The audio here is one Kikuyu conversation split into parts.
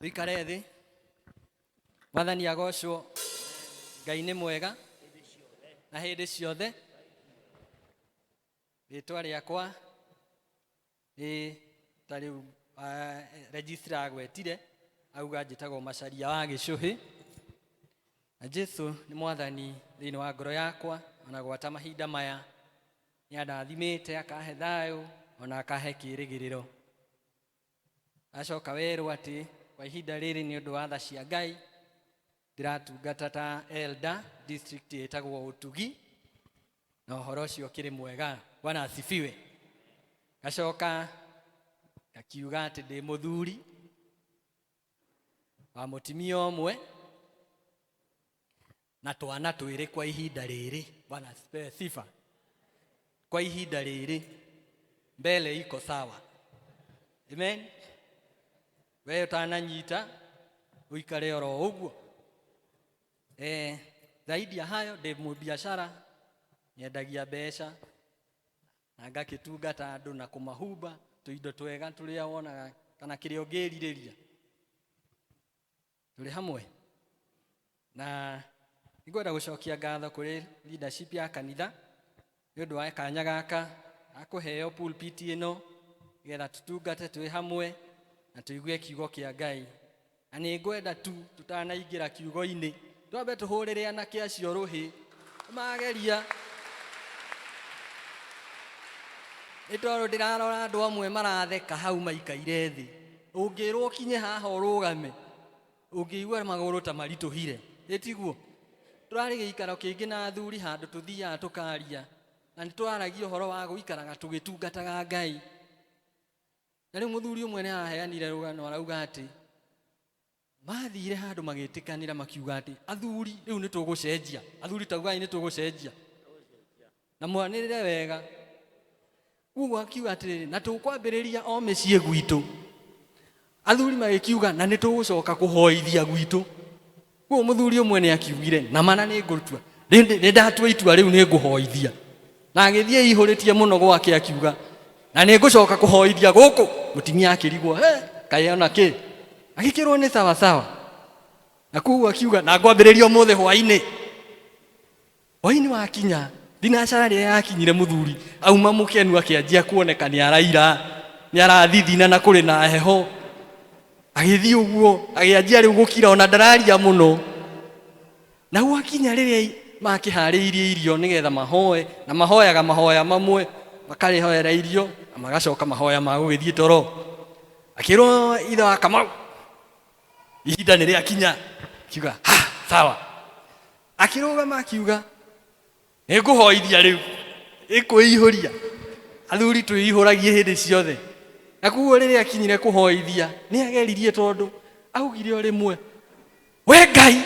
Wĩikare thĩ. Mwathani agocwo. Ngai nĩ mwega na hĩndĩ ciothe. Rĩtwa rĩakwa nĩ ta rĩu registrar agwetire, auga njĩtagwo Macharia wa Gĩcũhĩ. Na Jesu nĩ mwathani thĩinĩ wa ngoro yakwa, ona gwata mahinda maya nĩ andathimĩte, akahe thayũ, ona akahe kĩĩrĩgĩrĩro. Acoka werwo atĩ kwa ihinda rĩrĩ nĩ ũndũ wa tha cia Ngai ndĩratungata ta elder district ĩtagwo Ũtugi, na ũhoro ũcio ũkĩrĩ mwega. Bwana asifiwe. Gacoka gakiuga atĩ ndĩ mũthuri wa mũtumia ũmwe na twana twĩrĩ kwa ihinda rĩrĩ. Bwana asipewe sifa. Kwa ihinda rĩrĩ mbele iko sawa. Amen. We ũtananyita ũikare oro ũguo. Zaidi ya hayo ndĩ mũbiacara, nyendagia mbeca na ngakĩtungata andũ na kũmahumba tũindo twega tũrĩa wonaga kana kĩrĩa ũngĩrirĩria. Tũrĩ hamwe na nĩngwenda gũcokia ngatho kũrĩ leadership ya kanitha nĩ ũndũ wa kanya gaka ga kũheo pulpit ĩno nĩgetha tũtungate twĩ hamwe na tũigue kiugo kĩa Ngai. Na nĩ ngwenda tu tũtanaingĩra kiugo-inĩ twambe tũhũrĩre anake acio rũhĩ mageria, nĩ tondũ ndĩrarora andũ amwe maratheka hau maikaire thĩ. Ũngĩrwo ũkinye haha ũrũgame, ũngĩigua magũrũ ta maritũhire, ĩ tiguo? Tũrarĩ gĩikaro kĩngĩ na athuri handũ tũthiaga tũkaria, na nĩ twaragia ũhoro wa gũikaraga tũgĩtungataga Ngai. Na rĩu mũthuri ũmwe nĩ araheanire rũgano arauga atĩ mathire handũ magĩtĩkanĩra makiuga atĩ athuri rĩu nĩ tũgũcenjia, athuri taugai nĩ tũgũcenjia na mwanĩrĩre wega. Koguo akiuga atĩrĩrĩ, na tũkwambĩrĩria o mĩciĩ gwitũ. Athuri magĩkiuga na nĩ tũgũcoka kũhoithia gwitũ. Koguo mũthuri ũmwe nĩ akiugire na mana nĩ ngũtua, nĩ ndatua itua rĩu nĩ ngũhoithia. Na agĩthiĩ eihũrĩtie mũno gwake akiuga na nĩ ngũcoka kũhoithia gũkũ. Mũtumia akĩrigwo, he kaĩ ona kĩ? Agĩkĩrwo nĩ sawa sawa. Na koguo akiuga na ngwambĩrĩria ũmũthĩ hwainĩ. Hwainĩ wakinya, thinacara rĩrĩa yakinyire mũthuri auma mũkenu akĩanjia kuoneka nĩ araira, nĩ arathithina na kũrĩ na heho. Agĩthiĩ ũguo, agĩanjia rĩu gũkira ona ndararia mũno. Na gwakinya rĩrĩa makĩharĩirie irio nĩgetha mahoe, na mahoyaga mahoya mamwe, makarĩhoera irio na magacoka mahoya ma gũgĩthiĩ toro. Akĩrwo ithe wa Kamau, ihinda nĩ rĩakinya. Akiuga, ha, sawa. Akĩrũgama akiuga, nĩ ngũhoithia rĩu, ĩkwĩihũria. Athuri twĩihũragie hĩndĩ ciothe. Na koguo rĩrĩa akinyire kũhoithia, nĩ ageririe tondũ augire o rĩmwe, we Ngai,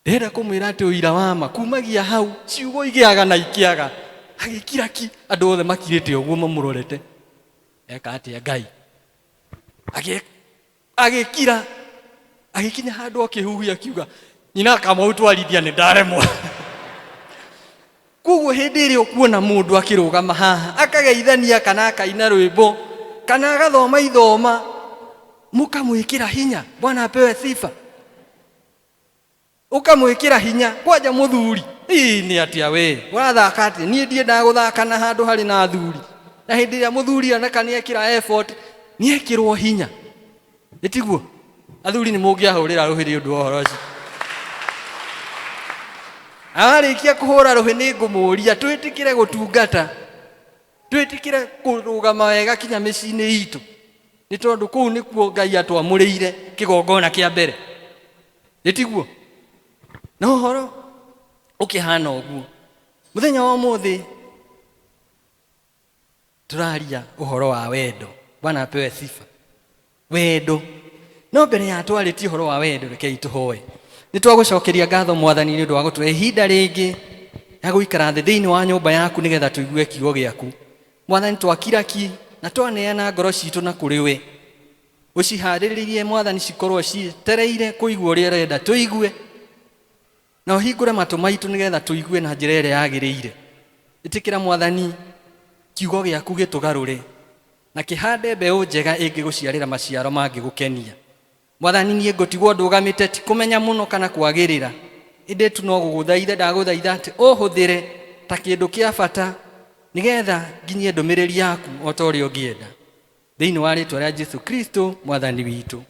ndĩrenda kũmwĩra atĩ ũira wa ma kumagia hau ciugo igĩaga na ikĩaga. Agĩkira ki, andũ othe makirĩte ũguo mamũrorete. Eka atĩa Ngai? Agĩkira, agĩkinya handũ akĩhuhia akiuga, nyina Kamau twarithia nĩ ndaremwo. Koguo hĩndĩ ĩrĩa ũkuona mũndũ akĩrũgama haha akageithania kana akaina rwĩmbo kana agathoma ithoma, mũkamwĩkĩra hinya. Bwana apewe sifa. Ũkamwĩkĩra hinya. Kwanja mũthuri, ĩĩ nĩ atĩa we ũrathaka atĩa? Niĩ ndiendaga gũthaka na handũ harĩ na athuri. Na hĩndĩ ĩrĩa mũthuri oneka nĩ ekĩra effort, nĩ ekĩrwo hinya. Ĩ tiguo? Athuri nĩ mũngĩahũrĩra rũhĩ nĩ ũndũ wa ũhoro ũcio. Arĩkia kũhũra rũhĩ nĩ ngũmũria twĩtĩkĩre gũtungata, twĩtĩkĩre kũrũgama wega kinya mĩciĩ-inĩ itũ, nĩ tondũ kũu nĩkuo Ngai atwamũrĩire kĩgongona kĩa mbere. Ĩ tiguo? Na ũhoro ũkĩhana ũguo, mũthenya wa ũmũthĩ tũraria ũhoro wa wendo. Bwana apewe sifa. Wendo. No mbere ya twarĩtie ũhoro wa wendo, rekei tũhoe. Nĩ twagũcokeria ngatho Mwathani nĩ ũndũ wa gũtũhe ihinda rĩngĩ rĩa gũikara thĩ thĩinĩ wa nyũmba yaku nĩgetha tũigue kiugo gĩaku. Mwathani, twakira ki na twaneana ngoro citũ na kũrĩ we. Ũciharĩrĩrie Mwathani cikorwo cietereire kũigua ũrĩa ũrenda tũigue, na ũhingũre matũ maitũ nĩgetha tũigue na njĩra ĩrĩa yagĩrĩire. Ĩtĩkĩra Mwathani kiugo gĩaku gĩtũgarũre. Na kĩhande mbeũ njega ĩngĩgũciarĩra maciaro mangĩgũkenia. Mwathani, niĩ ngũtigwo ndũgamĩte ti kũmenya mũno kana kwagĩrĩra, ĩndĩ tu no gũgũthaitha ndagũthaitha atĩ ũhũthĩre ta kĩndũ kĩa bata nĩgetha nginyie ndũmĩrĩri yaku o ta ũrĩa ũngĩenda. Thĩinĩ wa rĩtwa rĩa Jesu Kristo mwathani witũ,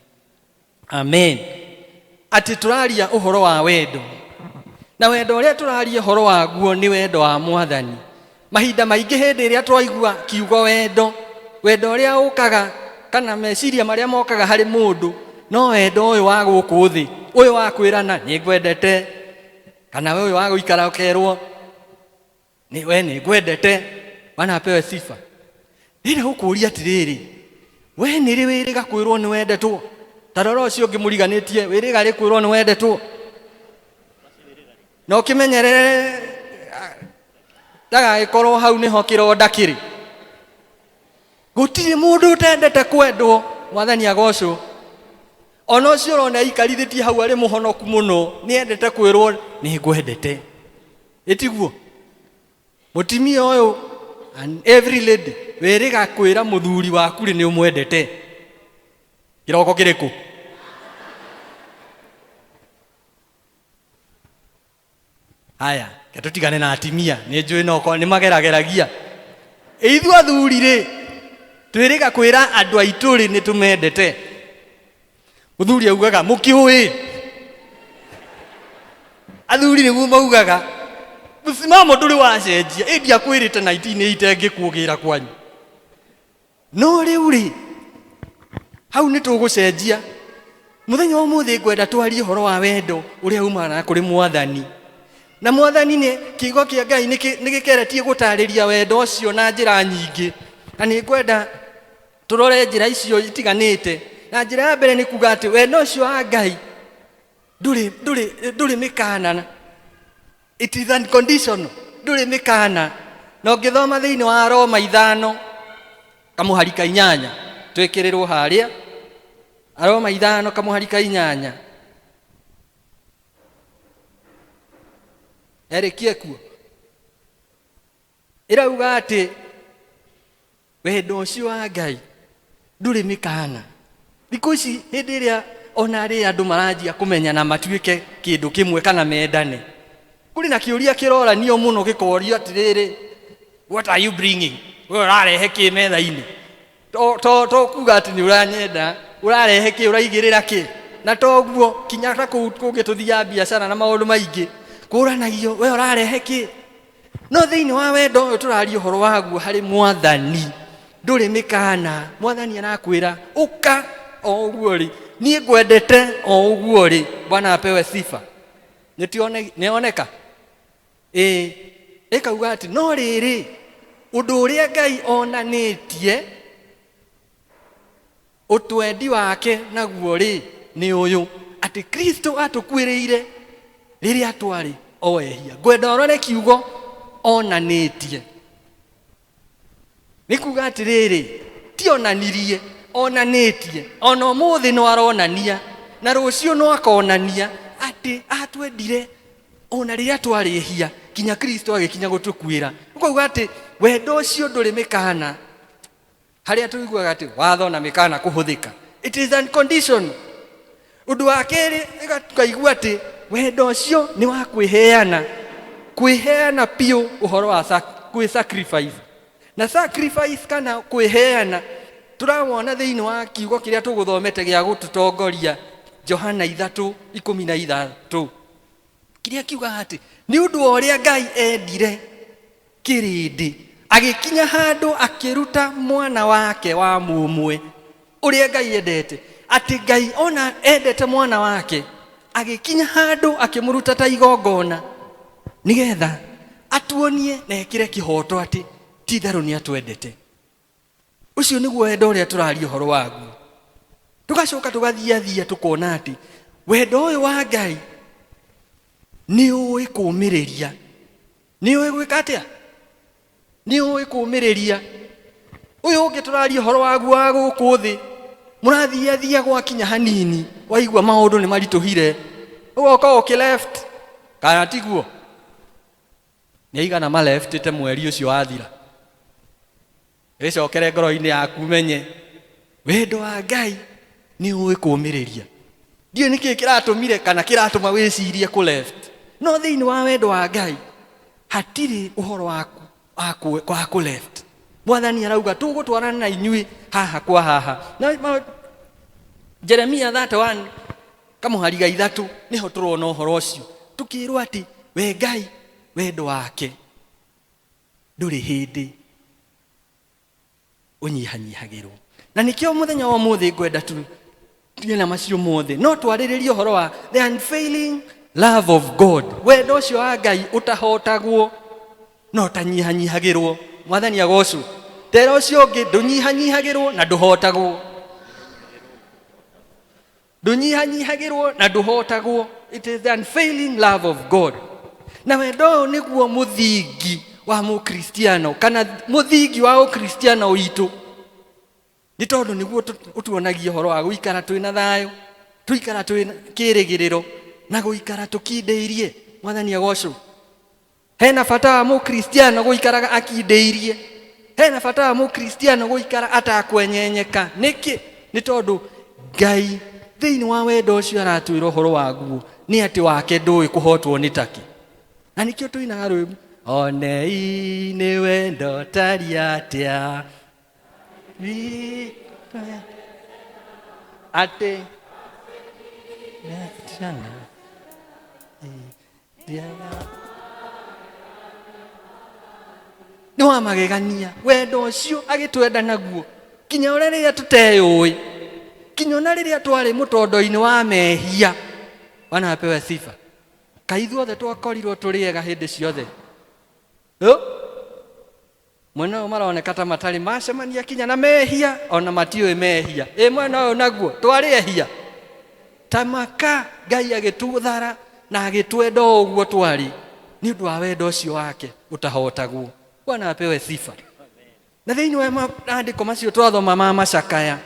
amen. Atĩ tũraria ũhoro wa wendo, na wendo ũrĩa tũraria ũhoro waguo nĩ wendo wa mwathani. Mahinda maingĩ hĩndĩ ĩrĩa twaigua kiugo wendo, wendo ũrĩa ũkaga kana meciria marĩa mokaga harĩ mũndũ no wendo ũyũ wa gũkũ thĩ, ũyũ wa kwĩrana nĩ ngwendete, kana ũyũ wa gũikara ũkerwo nĩ we nĩ ngwendete. Bwana apewe sifa. Rĩrĩa gũkũria atĩrĩrĩ, we nĩ rĩ wĩrĩga kwĩrwo nĩ wendetwo? Ta rora ũcio ũngĩ mũriganĩtie, wĩrĩga rĩ kwĩrwo nĩ wendetwo? Na ũkĩmenyerere ndagagĩkorwo hau nĩho kĩronda kĩrĩ. Gũtirĩ mũndũ ũtendete kwendwo. Mwathani agocwo. Ona ũcio ũrona aikarithĩtie hau arĩ mũhonoku mũno, nĩendete kwĩrwo nĩ ngwendete. Ĩtiguo? Mũtumia ũyũ and every lady wĩrĩga kwĩra mũthuri waku rĩ nĩ ũmwendete. Kĩroko kĩrĩkũ? Haya, reke tũtigane na atimia, nĩ njũĩ no korwo nĩ magerageragia. Ithuĩ athuri rĩ, twĩrĩga kwĩra andũ aitũ rĩ nĩ tũmendete. Mũthuri augaga mũkĩũĩ. Athuri nĩguo maugaga mũsimamo ndũrĩ wacenjia, ĩ ndiakwĩrĩte 1980 ngĩkũgĩra kwanyu. No rĩu rĩ, hau nĩ tũgũcenjia. Mũthenya wa ũmũthĩ ngwenda twarie ũhoro wa wendo ũrĩa umanaga kũrĩ mwathani. Na mwathani nĩ kiugo kĩa Ngai nĩ gĩkeretie gũtarĩria wendo ũcio na njĩra nyingĩ. Na nĩ ngwenda tũrore njĩra icio itiganĩte. Na njĩra ya mbere nĩ kuga atĩ wendo ũcio wa Ngai ndũrĩ, ndũrĩ, ndũrĩ mĩkana. It is unconditional. Ndũrĩ mĩkana. Na ũngĩthoma thĩinĩ wa Roma 5 kamũhari ka 8, twĩkĩrĩrwo harĩa Aroma 5 kamũhari ka 8. Erikie kuo. Ĩrauga atĩ wendo ũcio wa Ngai ndũrĩ mĩkana. Thikũ ici hĩndĩ ĩrĩa ona rĩ andũ maranjia kũmenyana matuĩke kĩndũ kĩmwe kana mendane, kũrĩ na kĩũria kĩroranio mũno gĩkorio atĩrĩrĩ, what are you bringing? We ũrarehe kĩ metha-inĩ? To kuga atĩ nĩ ũranyenda, ũrarehe kĩ, ũraigĩrĩra kĩ? Na toguo kinya ta kũu kũngĩ tũthiaga biacara na maũndũ maingĩ, kũranagio we ũrarehe kĩ? No thĩinĩ wa wendo ũyũ tũraria ũhoro waguo harĩ mwathani, ndũrĩ mĩkana. Mwathani arakwĩra ũka o ũguo rĩ, niĩ ngwendete o ũguo rĩ. Bwana apewe sifa. Nĩoneka? Ĩĩ, ĩkauga atĩ no rĩrĩ, ũndũ ũrĩa Ngai onanĩtie ũtwendi wake naguo rĩ nĩ ũyũ, atĩ Kristo atũkuĩrĩire rĩrĩa twarĩ o ehia. Ngwenda ũrore kiugo onanĩtie. Nĩ kuga atĩrĩrĩ, ti onanirie, onanĩtie. Ona ũmũthĩ no aronania, na rũciũ no akonania atĩ atwendire ona rĩrĩa twarĩ ehia, kinya Kristo agĩkinya gũtũkuĩra. Ũkauga atĩ wendo ũcio ndũrĩ mĩkana. Harĩa tũiguaga atĩ watho na mĩkana kũhũthĩka, it is unconditional. Ũndũ wa kerĩ, tũkaigua atĩ wendo ũcio nĩ wa kwĩheana, kwĩheana biũ, ũhoro wa kwĩ sacrifice. Na sacrifice kana kwĩheana tũrawona thĩinĩ wa kiugo kĩrĩa tũgũthomete gĩa gũtũtongoria, Johana 3:13, kĩrĩa kiugaga atĩ nĩ ũndũ wa ũrĩa Ngai endire kĩrĩndĩ, agĩkinya handũ akĩruta mwana wake wa mũmwe, ũrĩa Ngai endete, atĩ Ngai ona endete mwana wake, agĩkinya handũ akĩmũruta ta igongona, nĩgetha atuonie na ekĩre kĩhoto atĩ ti itherũ nĩ atwendete. Ũcio nĩguo wendo ũrĩa tũraria ũhoro waguo. Tũgacoka tũgathiathia tũkona atĩ wendo ũyũ wa Ngai nĩ ũĩ kũũmĩrĩria. Nĩ ũĩ gwĩka atĩa? Nĩ ũĩ kũũmĩrĩria. Ũyũ ũngĩ tũraria ũhoro waguo wa gũkũ thĩ, mũrathiathia gwakinya hanini, waigua maũndũ nĩ maritũhire, ũgoka ũkĩ left, kana tiguo? Nĩ aigana maleftĩte mweri ũcio wathira? Wĩcokere ngoro-inĩ yaku ũmenye wendo wa Ngai nĩ ũĩ kũũmĩrĩria. Ndiũĩ nĩkĩ kĩratũmire kana kĩratũma wĩcirie kũ left. No thĩinĩ wa wendo wa Ngai hatirĩ ũhoro wa kũ left. Mwathani arauga tũgũtwarana na inyuĩ haha kwa haha. Na Jeremia 31 kamũhari ga 3 nĩho tũrona ũhoro ũcio. Tũkĩrwo atĩ we Ngai wendo wake ndũrĩ hĩndĩ ũnyihanyihagĩrwo. Na nĩkĩo mũthenya wa ũmũthĩ ngwenda tuge na macio mothe, no twarĩrĩrie ũhoro wa the unfailing love of God, wendo ũcio wa Ngai ũtahotagwo no ũtanyihanyihagĩrwo. Mwathani agocwo. Tera ũcio ũngĩ ndũnyihanyihagĩrwo na ndũhotagwo. Ndũnyihanyihagĩrwo na ndũhotagwo. It is the unfailing love of God. Na wendo ũyũ nĩguo mũthingi wa mũkristiano kana mũthingi wa ũkristiano witũ, nĩ tondũ nĩguo ũtuonagia ũhoro wa gũikara twĩna thayũ, tũikara twĩna kĩrĩgĩrĩro na gũikara tũkindĩirie. Mwathani agocwo. Hena bata wa mũkristiano gũikaraga akindĩirie. Hena bata wa mũkristiano gũikara atakwenyenyeka. Nĩkĩ? Nĩ tondũ Ngai thĩinĩ wa wendo ũcio aratwĩra ũhoro waguo nĩ atĩ wake ndũĩ kũhotwo nĩ takĩ. Na nĩkĩo tũinaga rwĩmbo, onei nĩ wendo tari atĩa atĩ nĩ wa magegania wendo ũcio agĩtwenda naguo kinya ũrĩa rĩrĩa tũteyũĩ, kinya ona rĩrĩa twarĩ mũtondo-inĩ wa mehia. Bwana apewe sifa. Kaĩ ithuothe twakorirwo tũrĩ ega hĩndĩ ciothe? Mwena ũyũ maroneka ta matarĩ macemania kinya na mehia, ona matiũĩ mehia. Ĩ mwena ũyũ naguo twarĩ ehia ta maka. Ngai agĩtũthara na agĩtwenda o ũguo twarĩ nĩ ũndũ wa wendo ũcio wake ũtahotagwo. Bwana apewe sifa. Na thĩinĩ wa maandĩko macio twathoma ma macakaya,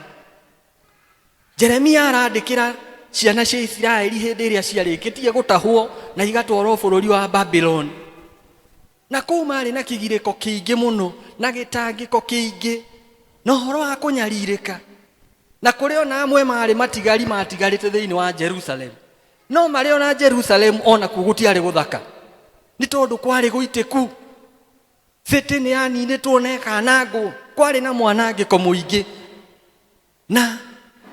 Jeremia arandĩkĩra ciana cia Isiraeli hĩndĩ ĩrĩa ciarĩkĩtie gũtahwo na igatwarwo bũrũri wa Babylon. Na kũu marĩ na kĩgirĩko kĩingĩ mũno na gĩtangĩko kĩingĩ na ũhoro wa kũnyarirĩka. Na kũrĩ ona amwe marĩ matigari matigarĩte thĩinĩ wa Jerusalem. No marĩ ona Jerusalem onakuo gũtiarĩ gũthaka, nĩ tondũ kwarĩ gũitĩku. City nĩ yaninĩtwo na ĩkanangwo, kwarĩ na mwanangĩko mũingĩ. Na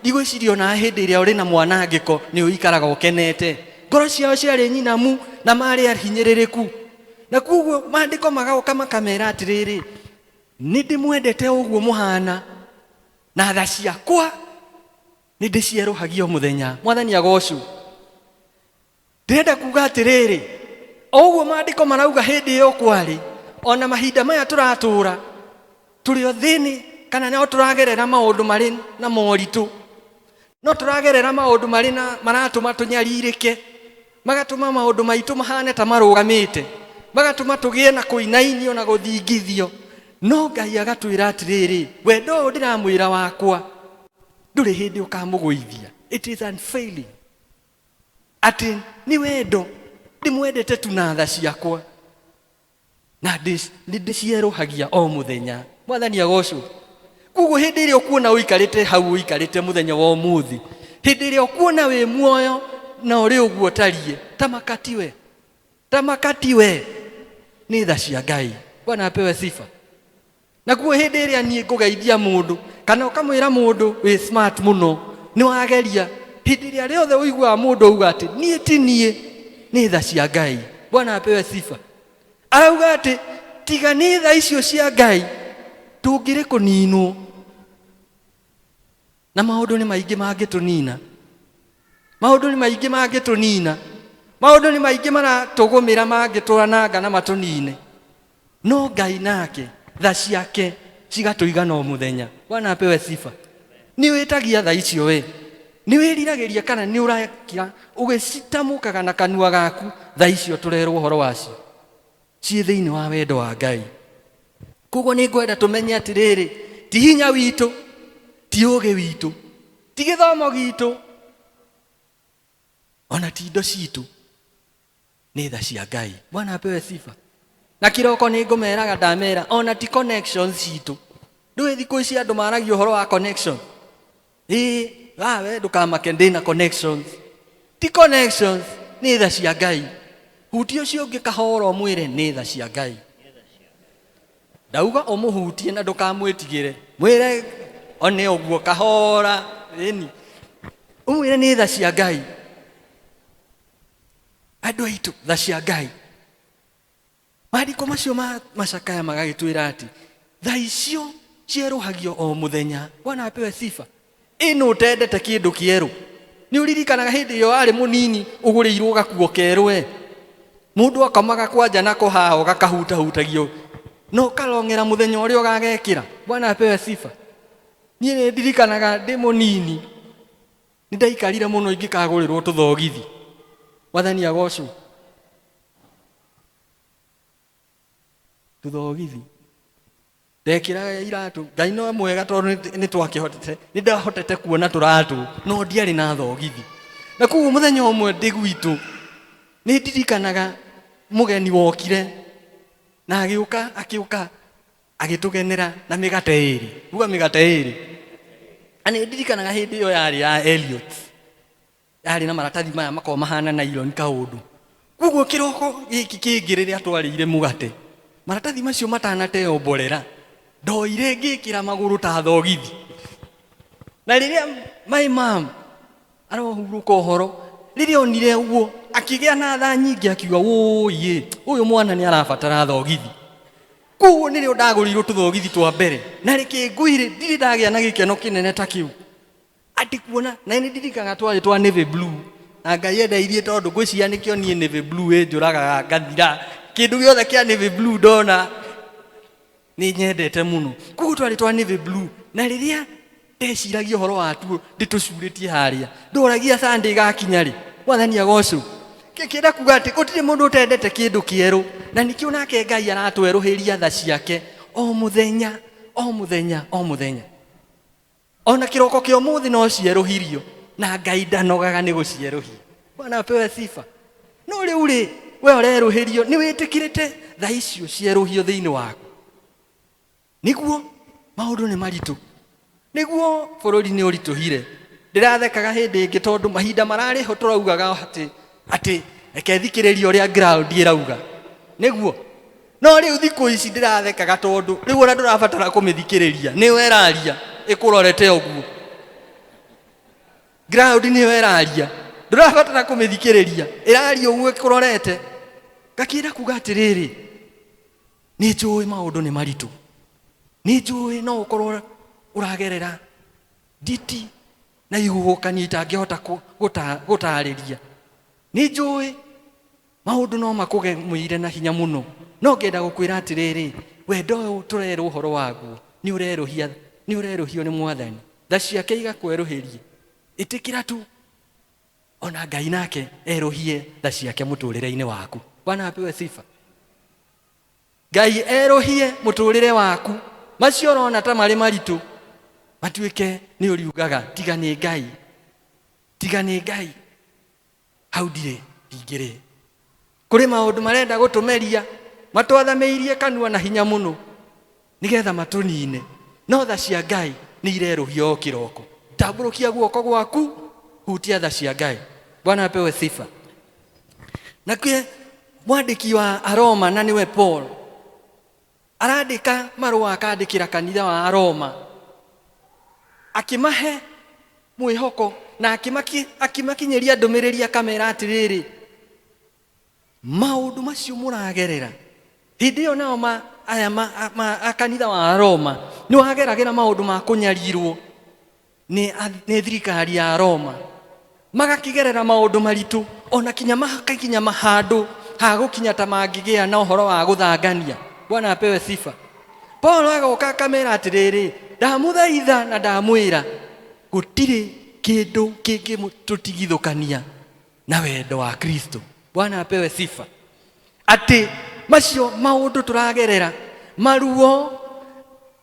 ndigwĩciria ona hĩndĩ ĩrĩa ũrĩ na mwanangĩko nĩ ũikaraga ũkenete. Ngoro ciao ciarĩ nyinamu na marĩ ahinyĩrĩrĩku. Na koguo maandĩko magoka makamera atĩrĩrĩ, nĩ ndĩmwendete ũguo mũhana, na tha ciakwa nĩ ndĩcierũhagia o mũthenya. Mwathani agocwo. Ndĩrenda kuga atĩrĩrĩ, o ũguo maandĩko marauga hĩndĩ ĩyo kwarĩ, ona mahinda maya tũratũra tũrĩ o thĩinĩ, kana no tũragerera maũndũ marĩ na moritũ, no tũragerera maũndũ marĩ na maratũma tũnyarirĩke, magatũma maũndũ maitũ mahane ta marũgamĩte, magatũma tũgĩe na kũinainio na gũthingithio. No Ngai agatwĩra atĩrĩrĩ, wendo ũyũ ndĩramwĩra wakwa ndũrĩ hĩndĩ ũkamũgũithia. It is unfailing. Atĩ nĩ wendo ndĩmwendete tu na tha ciakwa, na nĩ ndĩcierũhagia o mũthenya. Mwathani agocwo. Koguo hĩndĩ ĩrĩa ũkuona ũikarĩte hau ũikarĩte mũthenya wa ũmũthĩ, hĩndĩ ĩrĩa ũkuona wĩ muoyo na ũrĩ ũguo ũtariĩ, ta makatiwe, ta makatiwe, nĩ tha cia Ngai. Bwana apewe sifa. Naguo hĩndĩ ĩrĩa niĩ ngũgeithia mũndũ kana ũkamwĩra mũndũ wĩ smart mũno, nĩ wageria. Hĩndĩ ĩrĩa rĩothe ũiguaga mũndũ auga atĩ niĩ ti niĩ, nĩ tha cia Ngai. Bwana apewe sifa. Arauga atĩ tiga nĩ tha icio cia Ngai tũngĩrĩ kũninwo. Na maũndũ nĩ maingĩ mangĩtũnina. Maũndũ nĩ maingĩ mangĩtũnina. Maũndũ nĩ maingĩ maratũgũmĩra mangĩtwananga na matũnine. No Ngai nake tha ciake cigatũigana o mũthenya. Bwana apewe sifa. Nĩ wĩtagia tha icio we, nĩ wĩriragĩria kana nĩ ũrakira ũgĩcitamũkaga na kanua gaku tha icio tũrerwo ũhoro wacio ciĩ thĩinĩ wa wendo wa Ngai. Koguo nĩ ngwenda tũmenye atĩrĩrĩ, ti hinya witũ, ti ũgĩ witũ, ti gĩthomo gitũ, ona ti indo citũ, nĩ tha cia Ngai. Bwana apewe sifa. Na kĩroko nĩ ngũmeraga ndamera ona ti connections citũ. Ndũĩ thikũ ici andũ maragia ũhoro wa connection. Ĩĩ, we ndũkamake ndĩna connections. Ti connections, nĩ tha cia Ngai. Hutia ũcio ũngĩ kahora ũmwĩre nĩ tha cia Ngai. Ndauga ũmũhutie na ndũkamwĩtigĩre. Mwĩre one ũguo kahora, ĩni. Ũmwĩre nĩ tha cia Ngai. Andũ aitũ, tha cia Ngai. Maandĩko macio ma macakaya magagĩtwĩra atĩ tha icio cierũhagio o mũthenya. Bwana apewe sifa. Ĩno ũtendete kĩndũ kĩerũ. Nĩ ũririkanaga hĩndĩ ĩyo warĩ mũnini ũgũrĩirwo gakuo kerũ we. Mũndũ akomaga kwanja nako haha ũgakahutahutagio na ũkarong'era mũthenya ũrĩa ũgagekĩra. Bwana apewe sifa. Niĩ nĩ ndirikanaga ndĩ mũnini nĩ ndaikarire mũno ingĩkagũrĩrwo tũthogithi. Mwathani agocwo. Tũthogithi. Ndekĩraga iratũ. Ngai no mwega tondũ nĩ twakĩhotete, nĩ ndahotete kuona tũratũ, no ndiarĩ na thogithi. Na koguo mũthenya ũmwe ndĩ gwitũ, nĩ ndirikanaga mũgeni wokire, na agĩũka, akĩũka agĩtũgenera na mĩgate ĩrĩ. Uga mĩgate ĩrĩ. Na nĩ ndirikanaga hĩndĩ ĩyo yarĩ ya Elliot. Yarĩ na maratathi maya makoragwo mahana nylon kaũndũ. Koguo kĩroko gĩkĩ kĩngĩ rĩrĩa twarĩire mũgate, maratathi macio matanateo mborera, ndoire ngĩkĩra magũrũ ta thogithi. Na rĩrĩa my mom arohurũka ũhoro, rĩrĩa onire ũguo, akĩgĩa na tha nyingĩ akiuga, wũi ũyũ mwana nĩ arabatara thogithi. Koguo nĩrĩo ndagũrĩirwo tũthogithi twa mbere. Na reke ngwĩre, ndirĩ ndagĩa na gĩkeno kĩnene ta kĩu. Atĩ kuona, na nĩ ndirikanaga twarĩ twa navy blue, na Ngai endeirie tondũ ngwĩciria nĩkĩo niĩ navy blue ĩnjũragaga ngathira. Kĩndũ gĩothe kĩa navy blue ndona nĩ nyendete mũno. Koguo twarĩ twa navy blue, na rĩrĩa ndeciragia ũhoro watuo ndĩtũcurĩtie harĩa, ndoragia Sunday ĩgakinya rĩ, Mwathani agocwo. Kĩenda kuga atĩ gũtirĩ mũndũ ũtendete kĩndũ kĩerũ, na nĩkĩo nake Ngai aratwerũhĩria tha ciake o mũthenya, o mũthenya, o mũthenya. Ona kĩroko kĩa ũmũthĩ no cierũhirio, na Ngai ndanogaga nĩ gũcierũhia. Bwana apewe sifa. No rĩu rĩ, we ũrerũhĩrio, nĩ wĩtĩkĩrĩte tha icio cierũhio thĩinĩ waku? Nĩguo maũndũ nĩ maritũ, nĩguo bũrũri nĩ ũritũhire. Ndĩrathekaga hĩndĩ ĩngĩ tondũ mahinda mararĩ ho tũraugaga atĩ atĩ reke thikĩrĩrie ũrĩa ground ĩrauga. Nĩguo no rĩu thikũ ici ndĩrathekaga tondũ rĩu ona ndũrabatara kũmĩthikĩrĩria, nĩyo ĩraria ĩkũrorete ũguo. Ground nĩyo ĩraria, ndũrabatara kũmĩthikĩrĩria, ĩraria ũguo ĩkũrorete. Ngakĩenda kuga atĩrĩrĩ, nĩ njũĩ maũndũ nĩ maritũ, nĩ njũĩ no ũkorwo ũragerera nditi na ihuhũkanio itangĩhota gũtarĩria. Nĩ njũĩ maũndũ no makũgemũire na hinya mũno, no ngenda gũkwĩra atĩrĩrĩ, wendo ũyũ tũrerwo ũhoro waguo nĩ ũrerũhia, nĩ ũrerũhio nĩ Mwathani. Tha ciake igakwerũhĩria. Ĩtĩkĩra tu ona Ngai nake erũhie tha ciake mũtũrĩre-inĩ waku. Bwana apewe sifa. Ngai erũhie mũtũrĩre waku. Macio ũrona ta marĩ maritũ matuĩke nĩ ũriugaga tiga nĩ Ngai, tiga nĩ Ngai, hau ndirĩ ndingĩrĩ. Kũrĩ maũndũ marenda gũtũmeria, matwathamĩirie kanua na hinya mũno nĩgetha matũnine, no tha cia Ngai nĩ irerũhio o kĩroko. Tambũrũkia guoko gwaku, hutia tha cia Ngai. Bwana apewe sifa. Nake mwandĩki wa Aroma na nĩwe Paul arandĩka marũa akandĩkĩra kanitha wa Aroma akĩmahe mwĩhoko na akĩmakinyĩria ndũmĩrĩri akamera atĩrĩrĩ, maũndũ macio mũragerera hĩndĩ ĩyo nao aya a kanitha wa Roma nĩ wageragĩra maũndũ ma kũnyarirwo nĩ thirikari ya Roma, magakĩgerera maũndũ maritũ ona kinya makakinya handũ ha gũkinya ta mangĩgĩa na ũhoro wa gũthangania. Bwana apewe sifa. Paul agoka akamera atĩrĩrĩ, ndamũthaitha na ndamwĩra gũtirĩ kĩndũ kĩngĩtũtigithũkania na wendo wa Kristo. Bwana apewe sifa. Atĩ macio maũndũ tũragerera, maruo,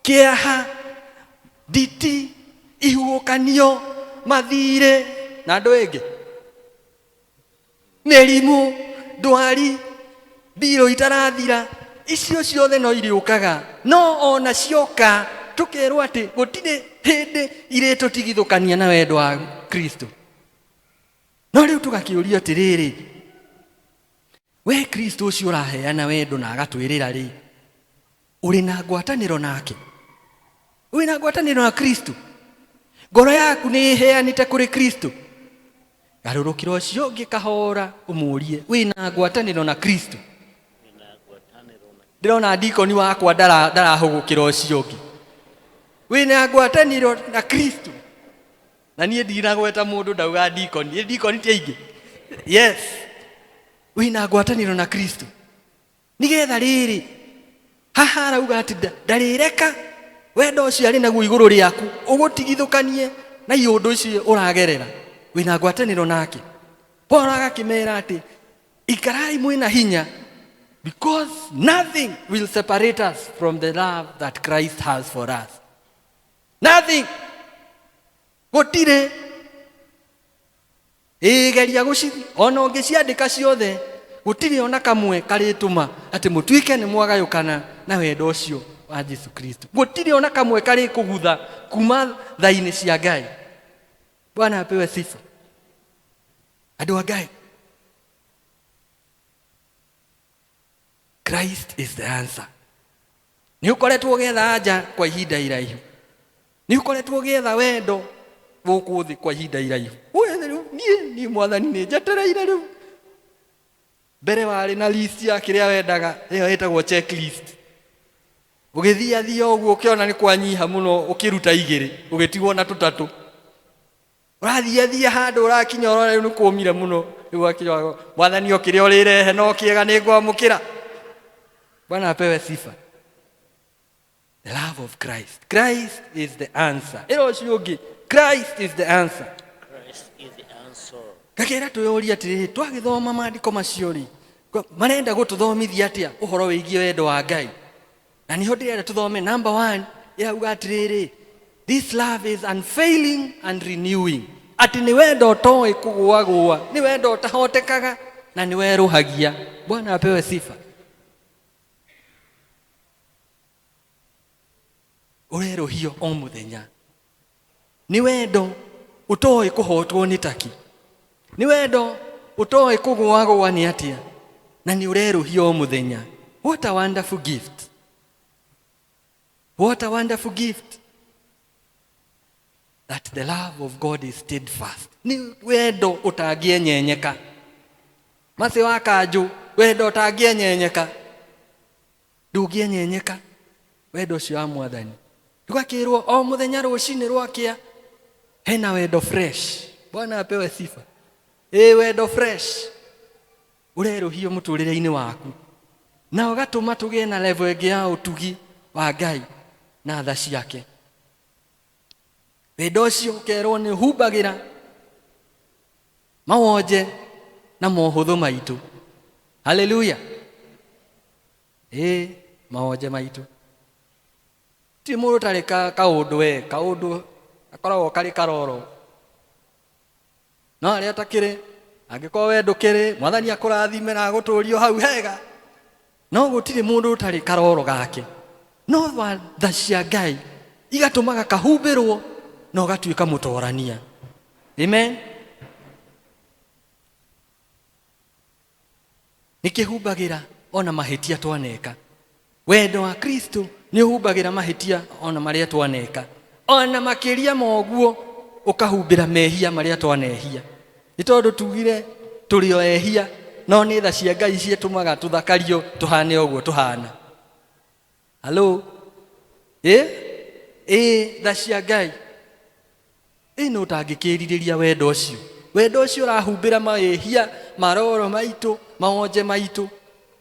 kĩeha, nditi, ihuhũkanio, mathirĩ na andũ ĩngĩ, mĩrimũ, ndwari, mbirũ itarathira, icio ciothe no irĩũkaga, no ona cioka Tũkerwo atĩ gũtirĩ hĩndĩ irĩtũtigithũkania na wendo wa Kristo. No rĩu tũgakĩũrio atĩrĩrĩ, we Kristo ũcio ũraheana wendo na agatwĩrĩra rĩ, ũrĩ na ngwatanĩro nake? Wĩ na ngwatanĩro na Kristo? Ngoro yaku nĩ ĩheanĩte kũrĩ Kristo? Garũrũkĩra ũcio ũngĩ kahora ũmũrie, wĩ na ngwatanĩro na Kristo? Ndĩrona ndikoni wakwa ndarahũgũkĩra ũcio ũngĩ. Wĩ na ngwatanĩro na Kristo? Na niĩ ndinagweta mũndũ ndauga ndikoni. Ĩ ndikoni ti aingĩ? Yes. Wĩ na ngwatanĩro na Kristo? Nĩgetha rĩrĩ, haha arauga atĩ ndarĩreka wendo ũcio arĩ naguo igũrũ rĩaku ũgũtigithũkanie na iũndũ icio ũragerera. Wĩ na ngwatanĩro nake. Paul agakĩmera atĩ ikarai mwĩna hinya, because nothing will separate us from the love that Christ has for us. Nothing. Gũtirĩ. Ĩgeria ona ũngĩciandĩka ciothe, gũtirĩ ona kamwe karĩtũma atĩ mũtuĩke nĩ mwagayũkana na wendo ũcio wa Jesu Kristo. Gũtirĩ ona kamwe karĩkũgutha kuma tha-inĩ cia Ngai. Bwana apewe sifa. Andũ a Ngai, Christ is the answer. Nĩ ũkoretwo ũgĩetha anja kwa ihinda iraihu. Nĩ ũkoretwo ũgĩetha wendo gũkũ thĩ kwa ihinda iraihu. Wethe rĩu, niĩ mwathani nĩ njetereire rĩu. Mbere warĩ na list ya kĩrĩa wendaga, ĩyo ĩtagwo checklist. Ũgĩthiathia ũguo ũkĩona nĩ kwanyiha mũno, ũkĩruta igĩrĩ, ũgĩtigwo na tũtatũ. Ũrathiathia handũ ũrakinya ũrona rĩu nĩ kũmire mũno, rĩu wakinya mwathani o kĩrĩa ũrĩrehe no kĩega nĩ ngwamũkĩra. Bwana apewe sifa. The love of Christ. Christ is the answer. Ĩra ũcio ũngĩ, Christ is the answer. Christ is the answer. Ngakĩra twĩyũrie atĩrĩrĩ, twagĩthoma maandĩko macio rĩ, marenda gũtũthomithia atĩa ũhoro wĩgiĩ wendo wa Ngai? Na nĩho ndĩrenda tũthome number 1, ĩrauga atĩrĩrĩ, this love is unfailing and renewing. Atĩ nĩ wendo ũtoĩ kũgũagũa, nĩ wendo ũtahotekaga na nĩ werũhagia. Bwana apewe sifa. Ũrerũhio o mũthenya. Nĩ wendo ũtoĩ kũhotwo nĩ taki. Nĩ wendo ũtoĩ kũgũagũa nĩ atĩa, na nĩ ũrerũhio o mũthenya. What a wonderful gift. What a wonderful gift. That the love of God is steadfast. Nĩ wendo ũtangĩenyenyeka. Maci wa kanjũ, wendo ũtangĩenyenyeka. Ndũngĩenyenyeka wendo ũcio wa mwathani. Tũgakĩrwo o mũthenya rũcinĩ rwakĩa hena wendo fresh. Bwana apewe sifa. Ĩ wendo fresh ũrerũhio mũtũrĩre-inĩ waku na ũgatũma tũgĩe na level ĩngĩ ya ũtugi wa Ngai na tha ciake. Wendo ũcio ũkerwo nĩ ũhumbagĩra mawonje na mohũthũ maitũ. Haleluya. Ĩ mawonje maitũ. Ti mũndũ ũtarĩ kaũndũ we, kaũndũ gakoragwo karĩ karoro. No arĩa atakĩrĩ, angĩkorwo we ndũkĩrĩ, mwathani akũrathime na agũtũrie hau hega. No gũtirĩ mũndũ ũtarĩ karoro gake. No tha cia Ngai igatũmaga kahumbĩrwo na ũgatuĩka mũtorania. Amen. Nĩkĩhumbagĩra ona mahĩtia twaneka. Wendo wa Kristo nĩ ũhumbagĩra mahĩtia ona marĩa twaneka. Ona makĩria ma ũguo ũkahumbĩra mehia marĩa twanehia. Nĩ tondũ tugire tũrĩ o ehia, no nĩ tha cia Ngai ciĩtũmaga tũthakario tũhane ũguo tũhana. Hello? Ĩ? Ĩ, tha cia Ngai. Ĩ no ũtangĩkĩrirĩria wendo ũcio. Wendo ũcio ũrahumbĩra mahĩtia, maroro maitũ, mawonje maitũ,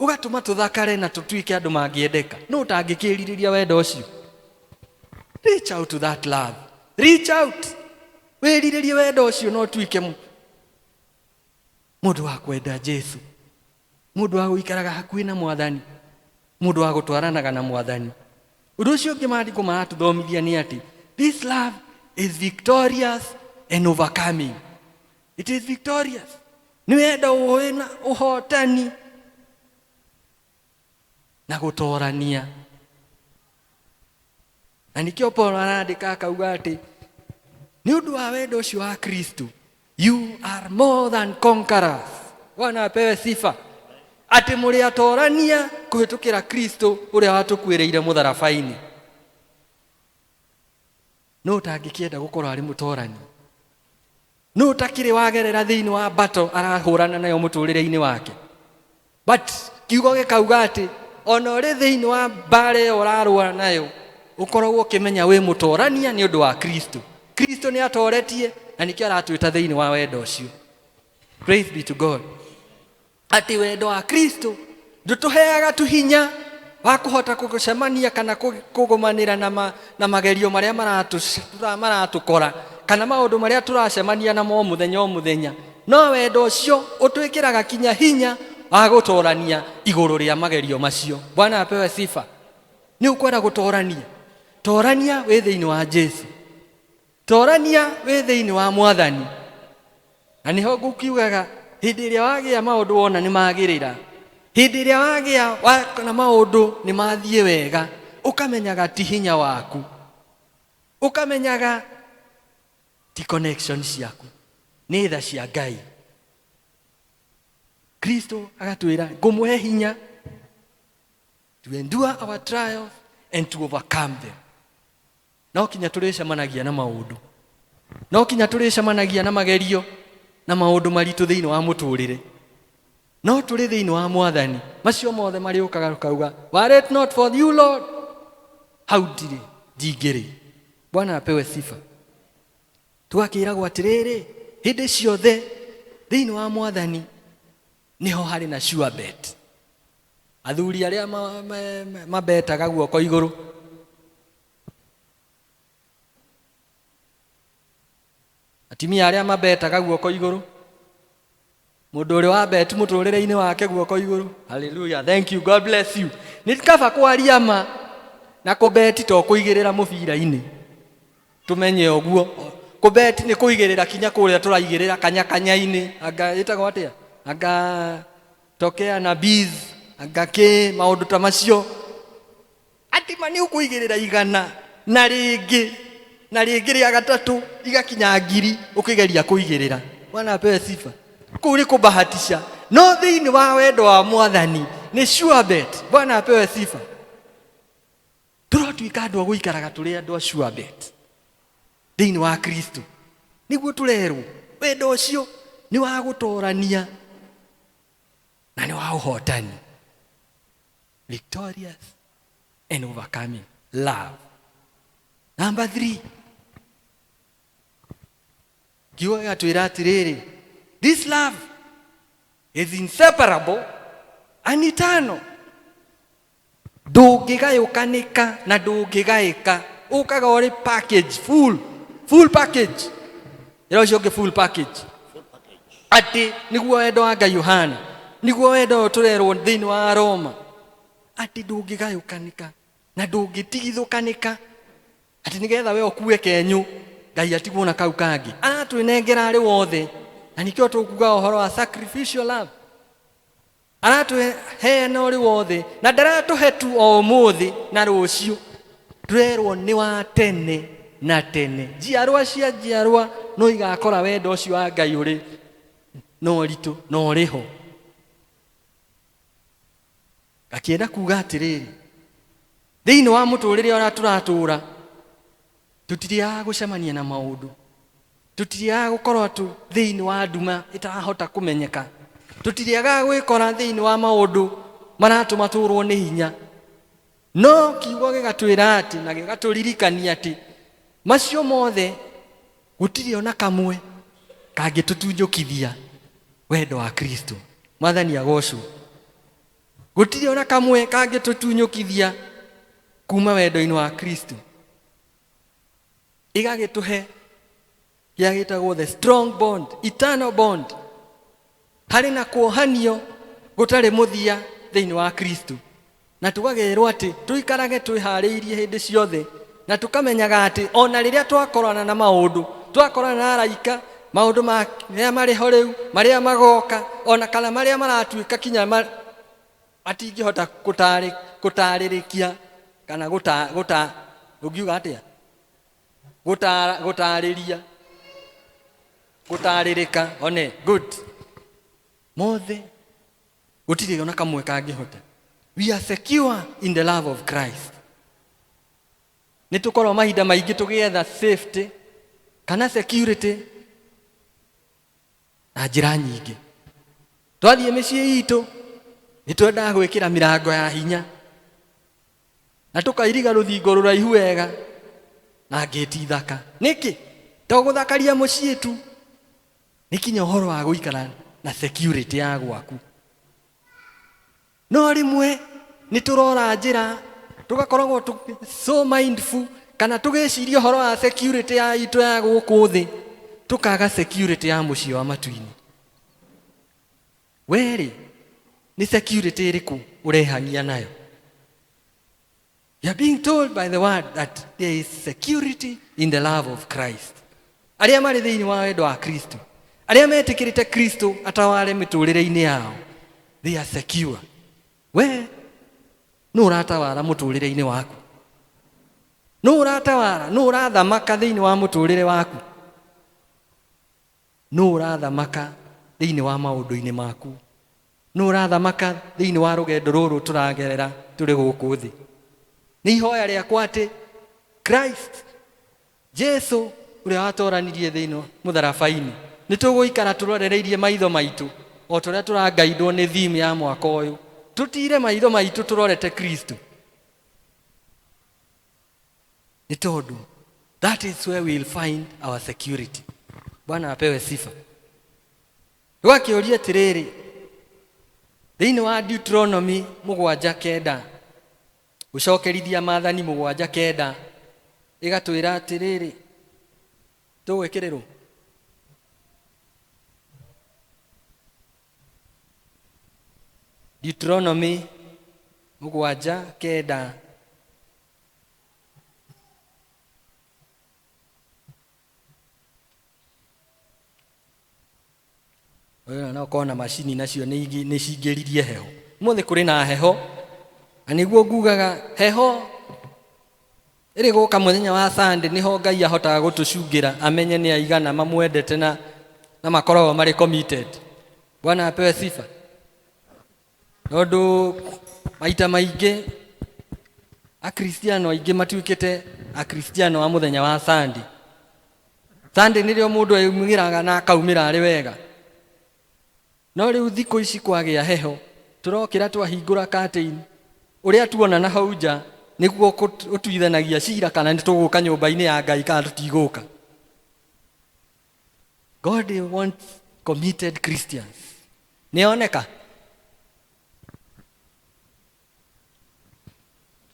ũgatũma tũthakare na tũtuĩke andũ mangĩendeka. No ũtangĩkĩrirĩria wendo ũcio. Reach out to that love. Reach out. Wĩrirĩrie wendo ũcio na ũtuĩke mũndũ wa kwenda Jesu, mũndũ wa gũikaraga hakuhĩ na mwathani, mũndũ wa gũtwaranaga na mwathani. Ũndũ ũcio ũngĩ maandĩko maratũthomithia nĩ atĩ this love is victorious and overcoming. It is victorious. Nĩ wendo wĩna ũhotani na gũtorania. Na nĩkĩo Paul arandĩka akauga atĩ nĩ ũndũ wa wendo ũcio wa Kristo, you are more than conquerors. Bwana apewe sifa. Atĩ mũrĩ atorania kũhĩtũkĩra Kristo ũrĩa watũkuĩrĩire mũtharaba-inĩ. Nũ ũtangĩkĩenda gũkorwo arĩ mũtorani? Nũ ũtakĩrĩ wagerera thĩinĩ wa battle arahũrana nayo mũtũrĩre-inĩ wake? But kiugo gĩkauga atĩ ona ũrĩ thĩinĩ wa mbara ĩyo ũrarũa nayo, ũkoragwo ũkĩmenya wĩ mũtorania nĩ ũndũ wa Kristo. Kristo nĩ atoretie na nĩkĩo aratwĩta thĩinĩ wa wendo ũcio. Praise be to God. Atĩ wendo wa Kristo ndũtũheaga tu hinya wa kũhota gũcemania kana kũgũmanĩra na magerio marĩa maratũkora kana maũndũ marĩa tũracemania namo o mũthenya o mũthenya, no wendo ũcio ũtwĩkĩraga kinya hinya wa gũtorania igũrũ rĩa magerio macio. Bwana apewe sifa. Nĩ ũkwenda gũtorania, torania wĩ thĩinĩ wa Jesu, torania wĩ thĩinĩ wa Mwathani. Na nĩho ngũkiugaga hĩndĩ ĩrĩa wagĩa maũndũ wona nĩ magĩrĩra, hĩndĩ ĩrĩa wagĩa na maũndũ nĩ mathiĩ wega, ũkamenyaga ti hinya waku, ũkamenyaga ti connection ciaku, nĩ tha cia Ngai. Kristo agatwĩra ngũmũhe hinya to endure our trials and to overcome them. No kinya tũrĩcemanagia na maũndũ, no kinya tũrĩcemanagia na magerio na maũndũ maritũ thĩinĩ wa mũtũrĩre, no tũrĩ thĩinĩ wa Mwathani macio mothe marĩũkaga tũkauga, were it not for you Lord, hau ndirĩ ndingĩrĩ. Bwana apewe sifa. Tũgakĩragwo atĩrĩrĩ, hĩndĩ ciothe thĩinĩ wa Mwathani nĩho harĩ na sure bet. Athuri arĩa mabetaga guoko igũrũ, atumia arĩa mabetaga guoko igũrũ, mũndũ ũrĩa wa bet mũtũrĩre-inĩ wake guoko igũrũ. Hallelujah, thank you, God bless you. Nĩ kaba kwaria ma na kũbeti to kũigĩrĩra mũbira-inĩ, tũmenye ũguo. Kũbeti nĩ kũigĩrĩra kinya kũrĩa tũraigĩrĩra kanyakanya-inĩ, anga ĩtagwo atĩa, anga tokea na bees, anga kĩ, maũndũ ta macio. Ati ma nĩ ũkũigĩrĩra igana na rĩngĩ na rĩngĩ rĩa gatatũ igakinya ngiri ũkĩgeria kũigĩrĩra. Bwana apewe sifa. Kũu nĩ kũbahatisha, no thĩinĩ wa wendo wa Mwathani nĩ sure bet. Bwana apewe sifa. Tũrotuĩka andũ a gũikaraga tũrĩ andũ a sure bet thĩinĩ wa Kristo. Nĩguo tũrerwo wendo ũcio nĩ wa gũtorania na nĩ wa ũhotani. Victorious and overcoming love. Number 3, kiugo gĩgatwĩra atĩrĩrĩ, this love is inseparable and eternal. Ndũngĩgayũkanĩka na ndũngĩgaĩka, ũkaga ũrĩ package full, full package. Ĩra ũcio ũngĩ full package. Atĩ nĩguo wendo wa Ngai ũhana, nĩguo wendo ũyũ tũrerwo thĩinĩ wa Roma, atĩ ndũngĩgayũkanĩka na ndũngĩtigithũkanĩka, atĩ nĩgetha we ũkue kenyũ Ngai atigwo na kau kangĩ. Aratwĩnengera arĩ wothe, na nĩkĩo tũkuga ũhoro wa sacrificial love. Aratũheana ũrĩ wothe, na ndaratũhe tu o ũmũthĩ na rũciũ, tũrerwo nĩ wa tene na tene. Njiarwa cia njiarwa no igakora wendo ũcio wa Ngai ũrĩ na ũritũ na ũrĩ ho. Ngakĩenda kuga atĩrĩrĩ, thĩinĩ wa mũtũrĩre ũrĩa tũratũra, tũtiriaga gũcemania na maũndũ, tũtiriaga gũkorwo tu thĩinĩ wa nduma ĩtarahota kũmenyeka, tũtiriaga gwĩkora thĩinĩ wa maũndũ maratũma tũrwo nĩ hinya. No kiugo gĩgatwĩra atĩ na gĩgatũririkania atĩ macio mothe gũtirĩ ona kamwe kangĩtũtunjũkithia wendo wa Kristo. Mwathani agocwo. Gũtirĩ ona kamwe kangĩtũtunyũkithia kuma wendo-inĩ wa Kristo. Ĩgagĩtũhe kĩrĩa gĩtagwo the strong bond, eternal bond, harĩ na kuohanio gũtarĩ mũthia thĩinĩ wa Kristo. Na tũgagerwo atĩ tũikarage twĩharĩirie hĩndĩ ciothe, na tũkamenyaga atĩ ona rĩrĩa twakorana na maũndũ, twakorana na araika, maũndũ marĩa marĩ ho rĩu, marĩa magoka, ona kana marĩa maratuĩka kinya matingĩhota gũtarĩrĩkia kana Ũngiuga atĩa? Gũtara, gũtarĩria, gũtarĩrĩka. One good mothe gũtirĩ ona kamwe kangĩhota. We are secure in the love of Christ. Nĩ tũkorwo mahinda maingĩ tũgĩetha safety kana security na njĩra nyingĩ. Twathiĩ mĩciĩ itũ nĩ twendaga gwĩkĩra mĩrango ya hinya na tũkairiga rũthingo rũraihu wega na ngĩti thaka. Nĩkĩ? To gũthakaria mũciĩ tu, nĩ kinya ũhoro wa gũikara na security ya gwaku. No rĩmwe nĩ tũrora njĩra tũgakoragwo so mindful kana tũgĩciria ũhoro wa security ya itũ ya gũkũ thĩ, tũkaga security ya mũciĩ wa matu-inĩ. Werĩ nĩ security ĩrĩkũ ũrehang'ia nayo? You are being told by the word that there is security in the love of Christ. Arĩa marĩ thĩinĩ wa wendo wa Kristo, arĩa metĩkĩrĩte Kristo ataware mĩtũrĩre-inĩ yao, they are secure. We nũ ũratawara mũtũrĩre-inĩ waku? Nũ ũratawara? Nũ ũrathamaka thĩinĩ wa mũtũrĩre waku? Nũ ũrathamaka thĩinĩ wa maũndũ-inĩ maku? Nũ ũrathamaka thĩinĩ wa rũgendo rũrũ tũragerera tũrĩ gũkũ thĩ? Nĩ ihoya rĩakwa atĩ Christ Jesu ũrĩa watoranirie thĩinĩ mũtharaba-inĩ, nĩ tũgũikara tũrorereirie maitho maitũ o ta ũrĩa tũrangaindwo nĩ theme ya mwaka ũyũ, tũtire maitho maitũ tũrorete Kristo, nĩ tondũ that is where we will find our security. Bwana apewe sifa. Rwakĩũria atĩrĩrĩ, thĩinĩ wa Deuteronomy 7:9, gũcokerithia maathani 7:9, ĩgatwĩra atĩrĩrĩ, tũgwĩkĩrĩrwo Deuteronomy 7:9. Ũyũ no ũkorwo na macini nacio nĩ cingĩririe heho. Ũmũthĩ kũrĩ na heho, na nĩguo ngugaga heho ĩrĩ gũka mũthenya wa Sunday, nĩho Ngai ahotaga gũtũcungĩra amenye nĩ aigana mamwendete na makoragwo marĩ committed. Bwana apewe sifa. Tondũ maita maingĩ Akristiano aingĩ matuĩkĩte Akristiano a mũthenya wa Sunday. Sunday nĩrĩo mũndũ aumĩraga na akaumĩra arĩ wega. No rĩu thikũ ici kwagĩa heho, tũrokĩra twahingũra curtain, ũrĩa tuona na hau nja nĩguo ũtuithanagia cira kana nĩ tũgũka nyũmba-inĩ ya Ngai kana tũtigũka. God wants committed Christians. Nĩoneka?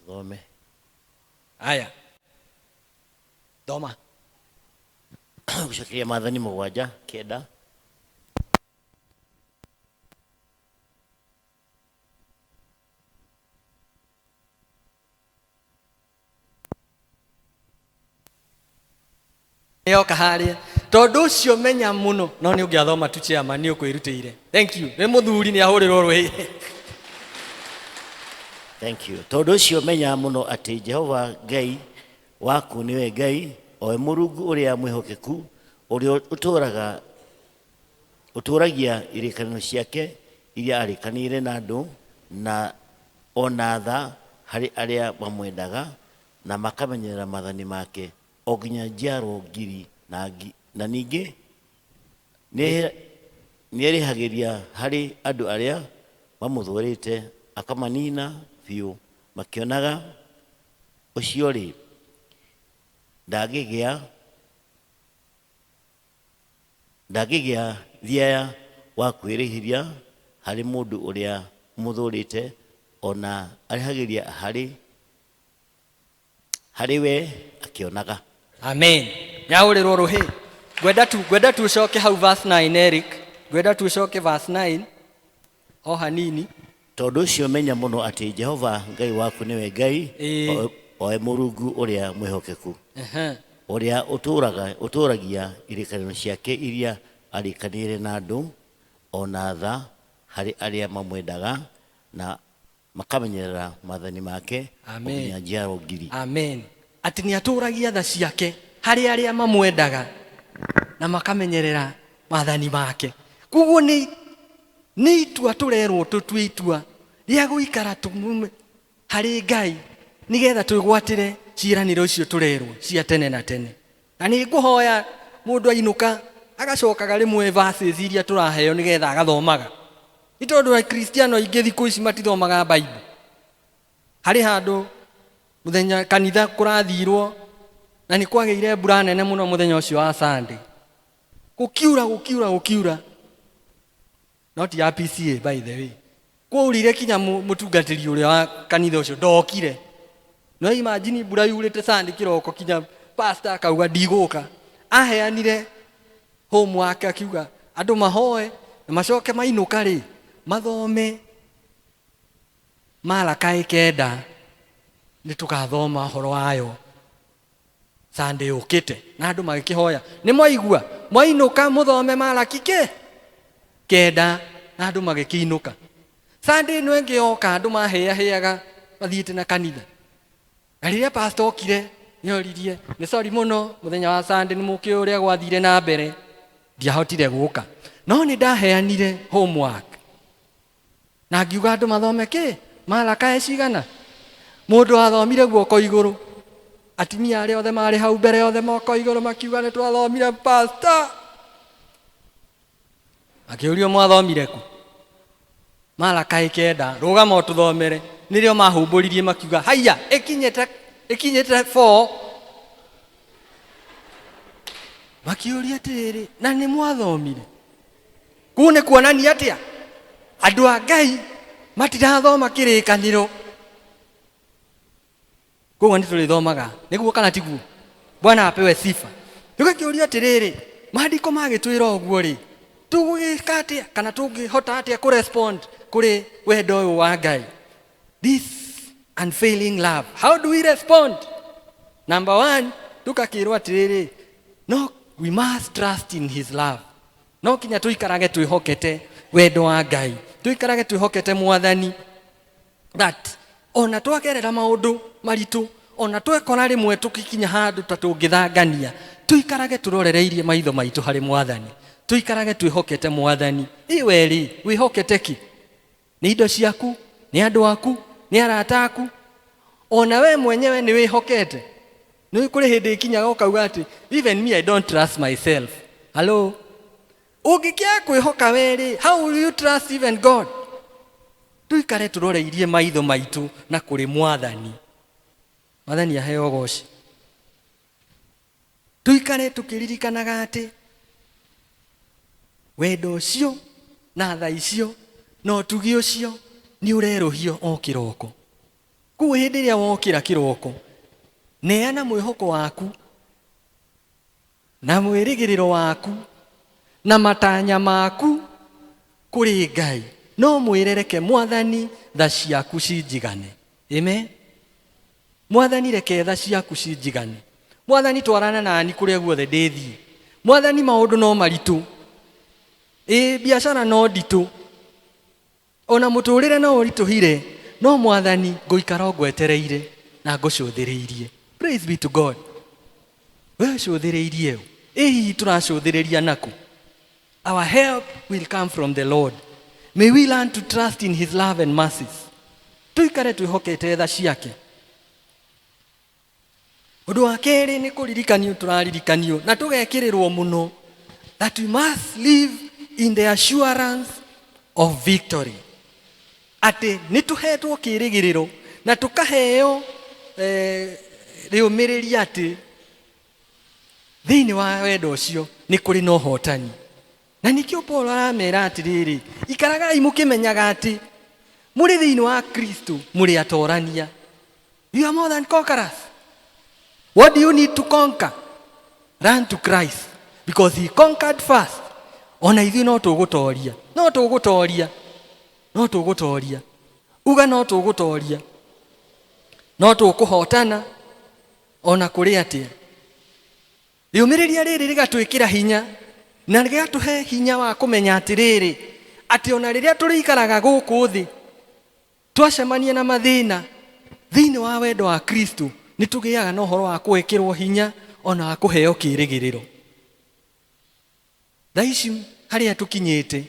Thome. Aya. Thoma. Gũcokeria maathani 7:9. Yoka harĩa tondũ ũcio menya mũno, no nĩ ũngĩathoma tu chairman, nĩ ũkwĩrutĩire. Thank you. Nĩ mũthuri nĩ ahũrĩrwo rwĩ. Thank you. Tondũ ũcio menya mũno atĩ Jehova Ngai waku nĩwe Ngai, o we Mũrungu ũrĩa mwĩhokeku, ũrĩa ũtũũragia irĩkanĩro ciake iria arĩkanĩire na andũ, na ona tha harĩ arĩa mamwendaga na makamenyerera maathani make, o nginya njiarwo ngiri na ningĩ nĩerĩhagĩria harĩ andũ arĩa mamũthũũrĩte, akamanina biũ makĩonaga. Ũcio rĩ, ndangĩgĩa thiaya wa kwĩrĩhĩria harĩ mũndũ ũrĩa ũmũthũũrĩte, ona arĩhagĩria harĩ we akĩonaga. Amen. Nĩahũrĩrwo rũhĩ. Ngwenda tu ũcoke hau verse 9, Eric. Ngwenda tu ũcoke verse 9 o hanini. Tondũ ũcio menya mũno atĩ Jehova Ngai waku nĩwe Ngai, o we Mũrungu ũrĩa mwĩhokeku, ũrĩa ũtũũragia irĩkanĩro ciake iria arĩkanĩire na andũ, ona tha harĩ arĩa mamwendaga na makamenyerera maathani make, o Amen. nginya njiaro ngiri. Amen. Atĩ nĩ atũragia tha ciake harĩ arĩa mamwendaga na makamenyerera maathani make. Koguo nĩ itua tũrerwo tũtue itua rĩa gũikara tũmume harĩ Ngai nĩgetha twĩgwatĩre ciĩranĩro icio tũrerwo cia tene na tene. Na nĩ ngũhoya mũndũ ainũka agacokaga rĩmwe verses iria tũraheo nĩgetha agathomaga. Nĩ tondũ Akristiano aingĩ thikũ ici matithomaga Bible. Harĩ handũ mũthenya kanitha kũrathirwo na nĩ kwagĩire mbura nene mũno mũthenya ũcio wa Sunday. Gũkiura gũkiura gũkiura. Not ya PCA by the way. Kwaurire kinya mũtungatĩri ũrĩa wa kanitha ũcio ndokire. No imagine mbura yurĩte Sunday kĩroko kinya pastor akauga ndigũka. Aheanire homework akiuga andũ mahoe na macoke mainũka rĩ mathome Malakai 9 nĩ tũgathoma ũhoro wayo Sunday yũkĩte. Na andũ magĩkĩhoya nĩ mwaigua mwainũka mũthome Malaki kĩ 9 na andũ magĩkĩinũka. Sunday ĩno ĩngĩ yoka andũ mahĩahĩaga mathiĩte na kanitha. Na rĩrĩa pastor okire nĩoririe nĩ sorry mũno mũthenya wa Sunday nĩ mũkĩũĩ ũrĩa gwathire na mbere ndiahotire gũka. No nĩ ndaheanire homework na ngiuga andũ mathome kĩ Malakai cigana. Mũndũ athomire guoko igũrũ, atumia arĩa othe marĩ hau mbere othe moko igũrũ makiuga nĩ twathomire pastor. Makĩũrio mwathomire kũ? Malakai 9 rũgama ũtũthomere. Nĩrĩo mahumbũririe makiuga haiya ĩkinyĩte 4. Makĩũria atĩrĩrĩ, na nĩ mwathomire? Kũu nĩ kuonania atĩa? Andũ a Ngai matirathoma kĩrĩkanĩro. Koguo nĩ tũrĩthomaga nĩguo kana tiguo? Bwana apewe sifa. Tũgakĩũria atĩrĩrĩ, maandĩko magĩtwĩra ũguo rĩ, tũgũgĩka atĩa kana tũngĩhota atĩa kũrespond kũrĩ wendo ũyũ wa Ngai? This unfailing love, how do we respond? Number 1, tũgakĩrwo atĩrĩrĩ, no, we must trust in his love. No kinya tũikarage twĩhokete wendo wa Ngai, tũikarage twĩhokete Mwathani, that ona twagerera maũndũ maritũ, ona twekora rĩmwe tũgĩkinya handũ ta tũngĩthangania, tũikarage tũrorereirie maitho maitũ harĩ Mwathani, tũikarage twĩhokete Mwathani. Ĩ we rĩ, wĩhokete kĩ? Nĩ indo ciaku? Nĩ andũ aku? Nĩ arata aku? Ona we mwenyewe nĩ wĩhokete? Nĩ kũrĩ hĩndĩ ĩkinyaga ũkauga atĩ even me I don't trust myself. Hello? Ũngĩkĩaga kwĩhoka we rĩ, how will you trust even God? Tũikare tũroreirie maitho maitũ na kũrĩ Mwathani. Mwathani aheo ũgoci. Tũikare tũkĩririkanaga atĩ wendo ũcio na tha icio na ũtugi ũcio nĩ ũrerũhio o kĩroko. Koguo hĩndĩ ĩrĩa wokĩra kĩroko, neana mwĩhoko waku na mwĩrĩgĩrĩro waku na matanya maku kũrĩ Ngai. No mwĩrereke Mwathani tha ciaku cinjigane. Amen. Mwathani reke tha ciaku cinjigane. Mwathani twarana nani kũrĩa guothe ndĩthiĩ. Mwathani maũndũ no maritũ, ĩ biacara no nditũ, ona mũtũrĩre no ũritũhire, no Mwathani ngũikara ngwetereire na ngũcũthĩrĩirie. Praise be to God. We cũthĩrĩirie ũ? Ĩ hihi tũracũthĩrĩria nakũ? Our help will come from the Lord. May we learn to trust in his love and mercies. Tũikare twĩhokete tha ciake. Ũndũ wa kerĩ nĩ kũririkanio tũraririkanio na tũgekĩrĩrwo mũno that we must live in the assurance of victory. Atĩ nĩ tũhetwo kĩrĩgĩrĩro na tũkaheo rĩũmĩrĩria atĩ thĩinĩ wa wendo ũcio nĩ kũrĩ na ũhotani. Na nĩkĩo Paul aramera atĩrĩrĩ, ikaragai mũkĩmenyaga atĩ mũrĩ thĩinĩ wa Kristo mũrĩ atorania. You are more than conquerors. What do you need to conquer? Run to Christ, because he conquered first. Ona ithuĩ no tũgũtoria, no tũgũtoria, no tũgũtoria. Uga no tũgũtoria, no tũkũhotana ona kũrĩ atĩa. Rĩũmĩrĩria rĩrĩ rĩgatwĩkĩra hinya na rĩgatũhe hinya wa kũmenya atĩrĩrĩ, atĩ ona rĩrĩa tũrĩikaraga gũkũ thĩ twacemania na mathĩna thĩinĩ wa wendo wa Kristo Nĩ tũgĩaga na ũhoro wa gwĩkĩrwo hinya ona wa kũheo kĩĩrĩgĩrĩro. Thaa ici harĩa tũkinyĩte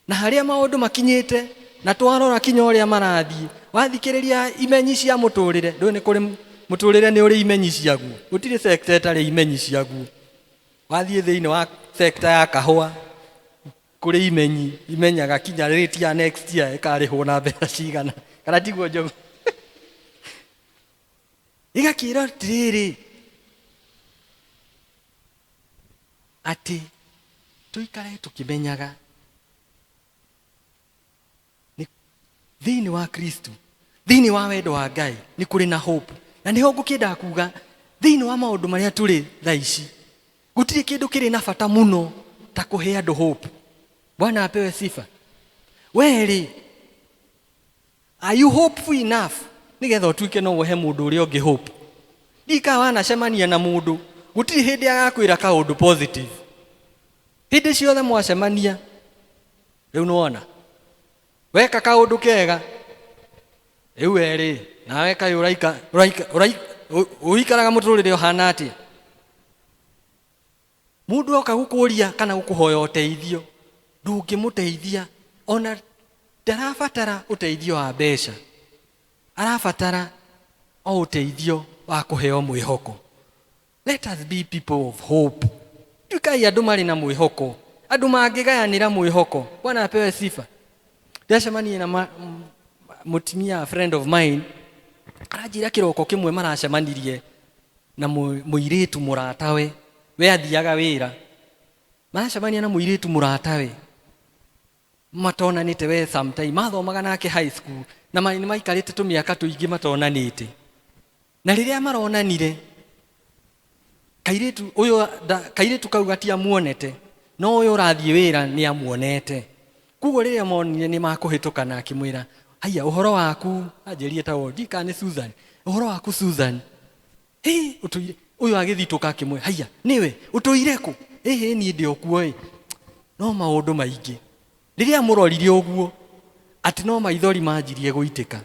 na harĩa maũndũ makinyĩte na twarora kinya ũrĩa marathiĩ, wathikĩrĩria imenyi cia mũtũrĩre, ndũĩ nĩ kũrĩ mũtũrĩre nĩ ũrĩ imenyi ciaguo, gũtirĩ sector ĩtarĩ imenyi ciaguo. Wathiĩ thĩinĩ wa sector ya kahũa kũrĩ imenyi imenyaga kinya rate ya next year ĩkarĩhwo na mbeca cigana, kana tiguo Njogu? Igakĩra atĩrĩrĩ atĩ tũikare tũkĩmenyaga nĩ thĩinĩ wa Kristo, thĩinĩ wa wendo wa Ngai nĩ kũrĩ na hope. Na nĩho ngũkĩendaga kuga thĩinĩ wa maũndũ marĩa tũrĩ thaa ici gũtirĩ kĩndũ kĩrĩ na bata mũno ta kũhe andũ hope. Bwana apewe sifa. We rĩ, are you hopeful enough nĩgetha ũtuĩke no ũhe mũndũ ũrĩa ũngĩ hope? Ndika wanacemania na mũndũ gũtirĩ hĩndĩ agakwĩra kaũndũ positive, hĩndĩ ciothe mwacemania rĩu nĩwona weka kaũndũ kega rĩu we rĩ nawe kaĩ ũraika ũraika ũraika ũikaraga mũtũrĩre ũhana atĩa? Mũndũ oka gũkũria kana gũkũhoya ũteithio ndũngĩmũteithia, ona ndarabatara ũteithio wa mbeca, arabatara o ũteithio wa kũheo mwĩhoko. Let us be people of hope. Tuĩkai andũ marĩ na mwĩhoko, andũ mangĩgayanĩra mwĩhoko. Bwana apewe sifa. Ndĩracemania na mũtumia, a friend of mine, aranjĩra kĩroko kĩmwe maracemanirie na mũirĩtu mũratawe, we athiaga wĩra, maracemania na mũirĩtu mũratawe matonanĩte we sometime, mathomaga nake high school na nĩ maikarĩte tũmĩaka tũingĩ matonanĩte. Na rĩrĩa maronanire kairĩtu ũyũ kairĩtu kau gatiamuonete, no ũyũ ũrathiĩ wĩra nĩ amuonete. Koguo rĩrĩa monire nĩ makũhĩtũka na akĩmwĩra, haiya ũhoro waku, anjĩrie etagwo ndika nĩ Susan, ũhoro waku Susan, hĩ ũtũire. Ũyũ agĩthitũka akĩmwĩra, haiya nĩwe ũtũire kũ? Ĩhĩ niĩ ndĩ o kuo ĩ, no maũndũ maingĩ. Rĩrĩa amũrorire ũguo atĩ no maithori manjirie gũitĩka,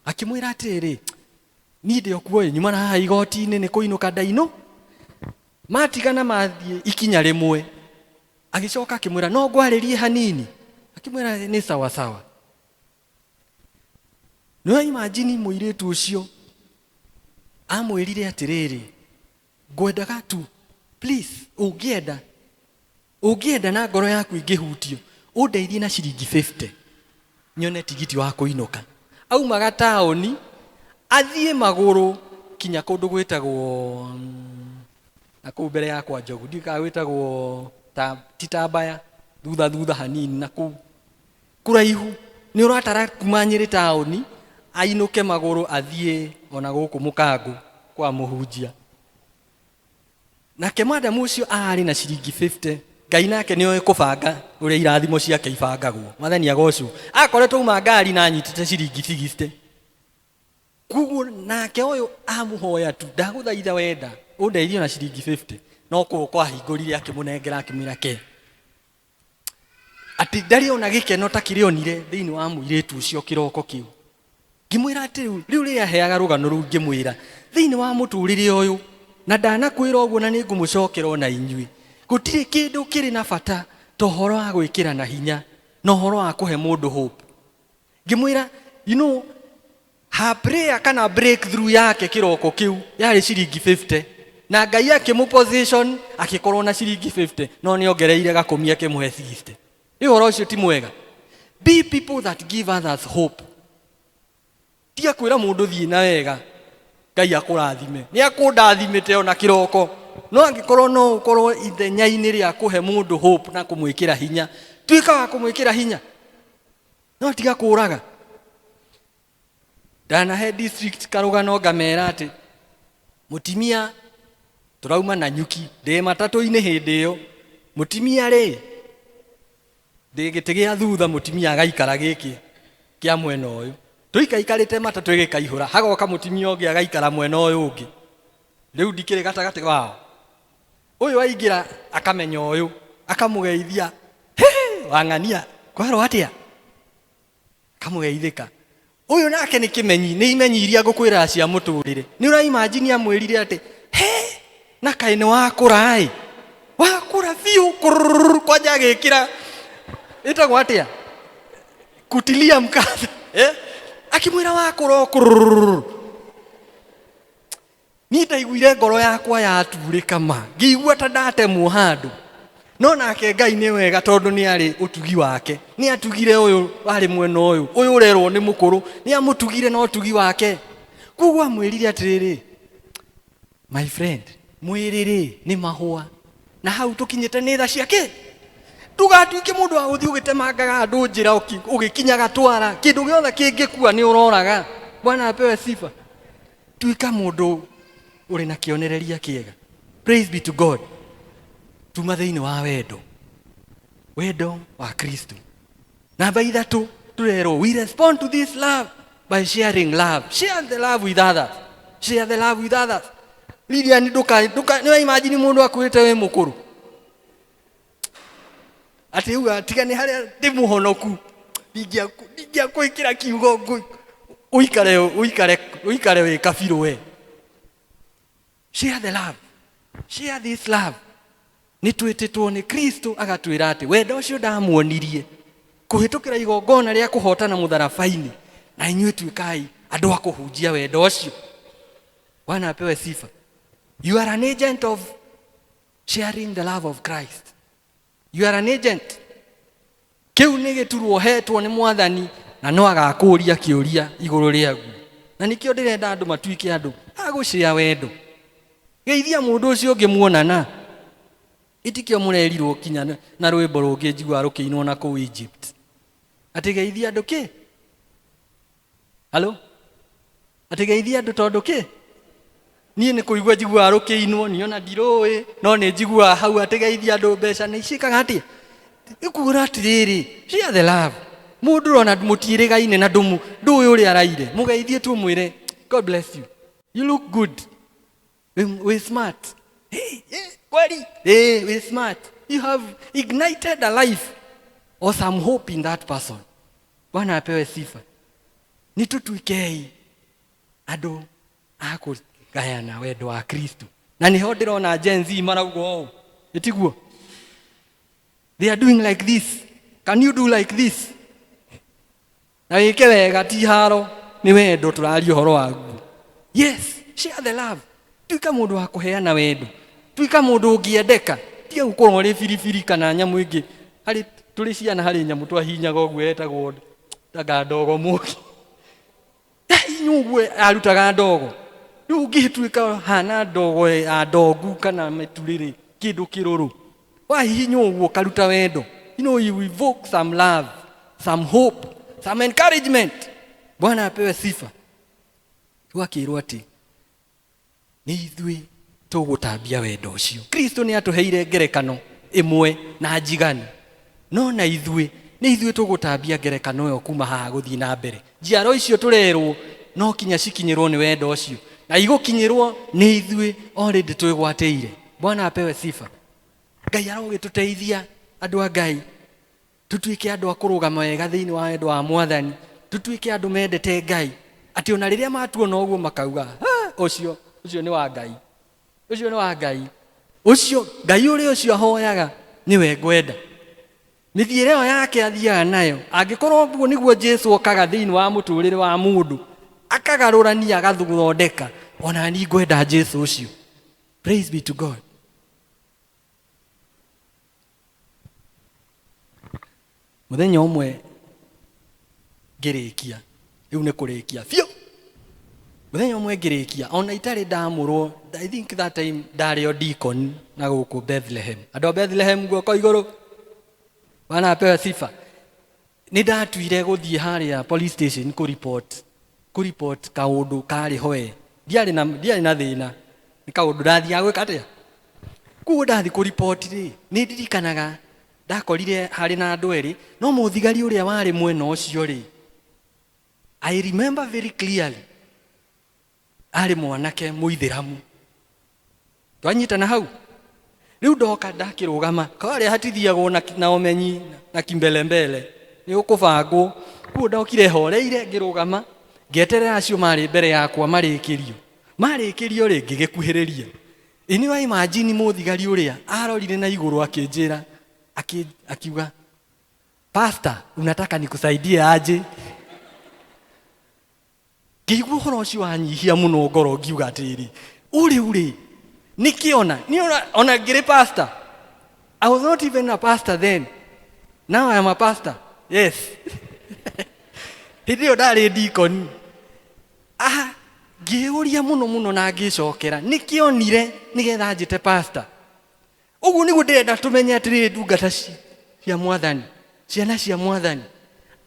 akĩmwĩra atĩrĩrĩ, niĩ ndĩ o kuo ĩ, nyuma na haha igoti-inĩ nĩ kũinũka ndainũ. Matigana mathiĩ ikinya rĩmwe, agĩcoka akĩmwĩra no ngwarĩrie hanini, akĩmwĩra nĩ sawa sawa. Nĩ imagine mũirĩtu ũcio amwĩrire atĩrĩrĩ, ngwendaga tu please, ũngĩenda ũngĩenda na ngoro yaku ĩngĩhutio ũndeithie na ciringi 50 nyone tigiti wa kũinũka. Aumaga taũni athiĩ magũrũ kinya kũndũ gwĩtagwo na kũu mbere yakwa Njogu, ndiũĩ kana gwĩtagwo ta ti Tambaya, thutha thutha hanini na kũu kũraihu nĩ ũratara kuma Nyĩrĩ taũni ainũke magũrũ athiĩ ona gũkũ Mũkangũ kwa mũhunjia. Nake madamu ũcio arĩ na ciringi 50. Ngai nake nĩoĩ kũbanga ũrĩa irathimo ciake ibangagwo. Mwathani agocwo. Akoretwo auma ngari na anyitĩte ciringi 60. Koguo nake ũyũ amũhoya tu, ndagũthaitha wenda ũndeithie na ciringi 50, no kũguo ahingũrire akĩmũnengera akĩmwĩra ke atĩ ndarĩ ona gĩkeno ta kĩrĩa onire thĩinĩ wa mũirĩtu ũcio kĩroko kĩu. Ngĩmwĩra atĩ rĩu rĩrĩa aheaga rũgano rũu, ngĩmwĩra thĩinĩ wa mũtũrĩre ũyũ, na ndanakwĩra ũguo na nĩ ngũmũcokera ona inyuĩ, gũtirĩ kĩndũ kĩrĩ na bata ta ũhoro wa gwĩkĩra na hinya na ũhoro wa kũhe mũndũ hope. Ngĩmwĩra you know her prayer kana breakthrough yake kĩroko kĩu yarĩ ciringi 50, na Ngai akĩmũ position akĩkorwo na ciringi 50, no nĩ ongereire gakũmi akĩmũhe 60. Ĩ ũhoro ũcio ti mwega? Be people that give others hope. Tiga kwĩra mũndũ thiĩ na wega, Ngai akũrathime, nĩ akũndathimĩte ona kĩroko, no angĩkorwo no ũkorwo ithenya-inĩ rĩa kũhe mũndũ hope na kũmwĩkĩra hinya, tuĩka wa kũmwĩkĩra hinya, no tiga kũraga. Ndanahe district karũgano ngamera atĩ mũtimia tũrauma na nyuki, ndĩ matatũ-inĩ hĩndĩ ĩyo, mũtimia rĩ ndĩ gĩtĩ gĩa thutha, mũtimia agaikara gĩkĩ kĩa mwena ũyũ, tũikaikarĩte matatũ ĩgĩkaihũra, hagoka mũtimia ũngĩ agaikara mwena ũyũ ũngĩ, rĩu ndikĩrĩ gatagatĩ wao. Ũyũ aingĩra akamenya ũyũ, akamũgeithia, "Hĩ, wang'ania kwerwo atĩa?" Akamũgeithĩka. Ũyũ nake nĩ kĩmenyi, nĩ imenyi iria ngũkwĩra cia mũtũrĩre. Nĩ ũraimagine amwĩrire atĩ, he, na kaĩ nĩ wakũra ĩ. Wakũra biũ, kũrũrũrũ, kwanja agĩkĩra, ĩtagwo atĩa? Kutilia mkazo. Akĩmwĩra wakũra o kũrũrũrũ. Niĩ ndaiguire ngoro yakwa yaturĩka ma, ngĩigua ta ndatemwo handũ. No nake Ngai nĩ wega tondũ nĩ arĩ ũtugi wake. Nĩ atugire ũyũ warĩ mwena ũyũ, ũyũ ũrerwo nĩ mũkũrũ, nĩ amũtugire na ũtugi wake. Koguo amwĩrire atĩrĩrĩ, my friend, mwĩrĩ rĩ nĩ mahũa. Na hau tũkinyĩte nĩ tha ciake. Ndũgatuĩke mũndũ wa gũthiĩ ũgĩtemangaga andũ njĩra ũgĩkinyaga twara. Kĩndũ gĩothe kĩngĩkua nĩ ũroraga. Bwana apewe sifa. Tuĩka mũndũ ũrĩ na kĩonereria kĩega. Praise be to God. Tuma thĩinĩ wa wendo. Wendo wa Kristo. Namba ithatũ tũrerwo, we respond to this love by sharing love. Share the love with others. Share the love with others. Lilian, nduka, nduka, nĩ imagine mũndũ akwĩrĩte wĩ mũkũrũ. Atĩ uga, tiga nĩ harĩa ndĩ mũhonoku. Ndingĩakwĩkĩra kiugo ũikare, ũikare, ũikare wĩ kabirũ we. Share the love. Share this love. Nĩ twĩtĩtwo nĩ Kristo agatwĩra atĩ wendo ũcio ndamuonirie kũhĩtũkĩra igongona rĩa kũhotana mũtharaba-inĩ, na inyuĩ tuĩkai andũ a kũhunjia wendo ũcio. Bwana apewe sifa. You are an agent of sharing the love of Christ. You are an agent. Kĩu nĩ gĩturwa ũhetwo nĩ Mwathani na no agakũũria kĩũria igũrũ rĩaguo. Na nĩkĩo ndĩrenda andũ matuĩke andũ a gũcĩa wendo. Geithia mũndũ ũcio ũngĩ muonana. Itikĩo mũrerirwo kinya na rwĩmbo rũngĩ njiguaga rũkĩinwo na kũu Egypt. Atĩ geithia andũ kĩ? Hello? Atĩ geithia andũ tondũ kĩ? Niĩ nĩ kũigua njiguaga rũkĩinwo, niĩ ona ndirũĩ, no nĩ njiguaga hau atĩ geithia andũ mbeca nĩ ciĩkaga atĩa? Ĩkuga atĩrĩrĩ, share the love. Mũndũ ũrona mũtiĩrĩgaine na ndũĩ ũrĩa araire, mũgeithie tu ũmwĩre, God bless you. You look good. We smart. Hey, hey, kweli? Hey, we smart. You have ignited a life or some hope in that person. Bwana apewe sifa. Nĩ tũtuĩkei andũ a kũgayana wendo wa Kristo. Na nĩho ndĩrona Gen Z marauga ũũ. Ĩtiguo? They are doing like this. Can you do like this? Na wĩke wega ti haro, nĩ wendo tũraria ũhoro waguo. Yes, share the love. Tuĩka mũndũ wa kũheana wendo. Tuĩka mũndũ ũngĩendeka. Tiga gũkorwo ũrĩ biribiri kana nyamũ ĩngĩ. Harĩ tũrĩ ciana harĩ nyamũ twahinyaga ũguo yetagwo tanga ndogo mũki. Hinya ũguo arutaga ndogo. Rĩu ũngĩtuĩka hana ndogo ya ndogu kana mĩturĩrĩ, kĩndũ kĩrũrũ. Wahihinya ũguo ũkaruta wendo. You know, you evoke some love, some hope, some encouragement. Bwana apewe sifa. Rĩu akĩrwo atĩ nĩ ithuĩ tũgũtambia wendo ũcio. Kristo nĩ atũheire ngerekano ĩmwe na njiganu. No na ithuĩ nĩ ithuĩ tũgũtambia ngerekano ĩyo kuma haha gũthiĩ na mbere. Njiaro icio tũrerwo no kinya cikinyĩrwo nĩ wendo ũcio. Na igũkinyĩrwo nĩ ithuĩ already twĩgwatĩire. Bwana apewe sifa. Ngai arogĩtũteithia andũ a Ngai. Tũtuĩke andũ a kũrũgama wega thĩinĩ wa wendo wa Mwathani. Tũtuĩke andũ mendete Ngai. Atĩ ona rĩrĩa matuona ũguo makauga, ha, ũcio, ũcio nĩ wa Ngai. Ũcio nĩ wa Ngai. Ũcio, Ngai ũrĩa ũcio ahoyaga nĩwe ngwenda. Mĩthiĩre ĩyo yake athiaga nayo, angĩkorwo ũguo nĩguo Jesu okaga thĩinĩ wa mũtũrĩre wa mũndũ, akagarũrania agathondeka, ona niĩ ngwenda Jesu ũcio. Praise be to God. Mũthenya ũmwe ngĩrĩkia, rĩu nĩ kũrĩkia biũ. Mũthenya ũmwe ngĩrĩkia, ona itarĩ ndamũrwo, I think that time ndarĩ o deacon na gũkũ Bethlehem. Andũ a Bethlehem guoko igũrũ. Bwana apewe sifa. Nĩ ndatuire gũthiĩ harĩa police station kũ report kaũndũ karĩ hoe. Ndiarĩ na, ndiarĩ na thĩna. Nĩ kaũndũ ndathiaga gwĩka atĩa? Koguo ndathiĩ kũ report rĩ, nĩ ndirikanaga ndakorire harĩ na andũ erĩ, no mũthigari ũrĩa warĩ mwena ũcio rĩ, I remember very clearly, arĩ mwanake mũithĩramu. Twanyitana hau. Rĩu ndoka ndakĩrũgama, karĩa hatithiagwo na ũmenyi na kimbelembele, nĩ ũkũbangwo. Koguo ndokire horeire ngĩrũgama, Ngĩeterera acio marĩ mbere yakwa marĩkĩrio. Marĩkĩrio rĩ, ngĩgĩkuhĩrĩria. Ĩ nĩ wa imagine mũthigari ũrĩa arorire na igũrũ akĩnjĩra, akiuga, "Pastor, unataka nikusaidie aje?" Ngĩigua ũhoro ũcio wanyihia mũno ngoro, ngiuga atĩrĩrĩ, ũrĩu rĩ, nĩkĩona niĩ ona ngĩrĩ pastor. I was not even a pastor then. Now I am a pastor. Yes. Hĩndĩ ĩyo ndarĩ deacon. Ah, ngĩũria mũno mũno na ngĩcokera nĩkĩonire nĩgetha njĩte pastor. Ũguo nĩguo ndĩrenda tũmenye atĩrĩrĩ, ndungata cia Mwathani, ciana cia Mwathani,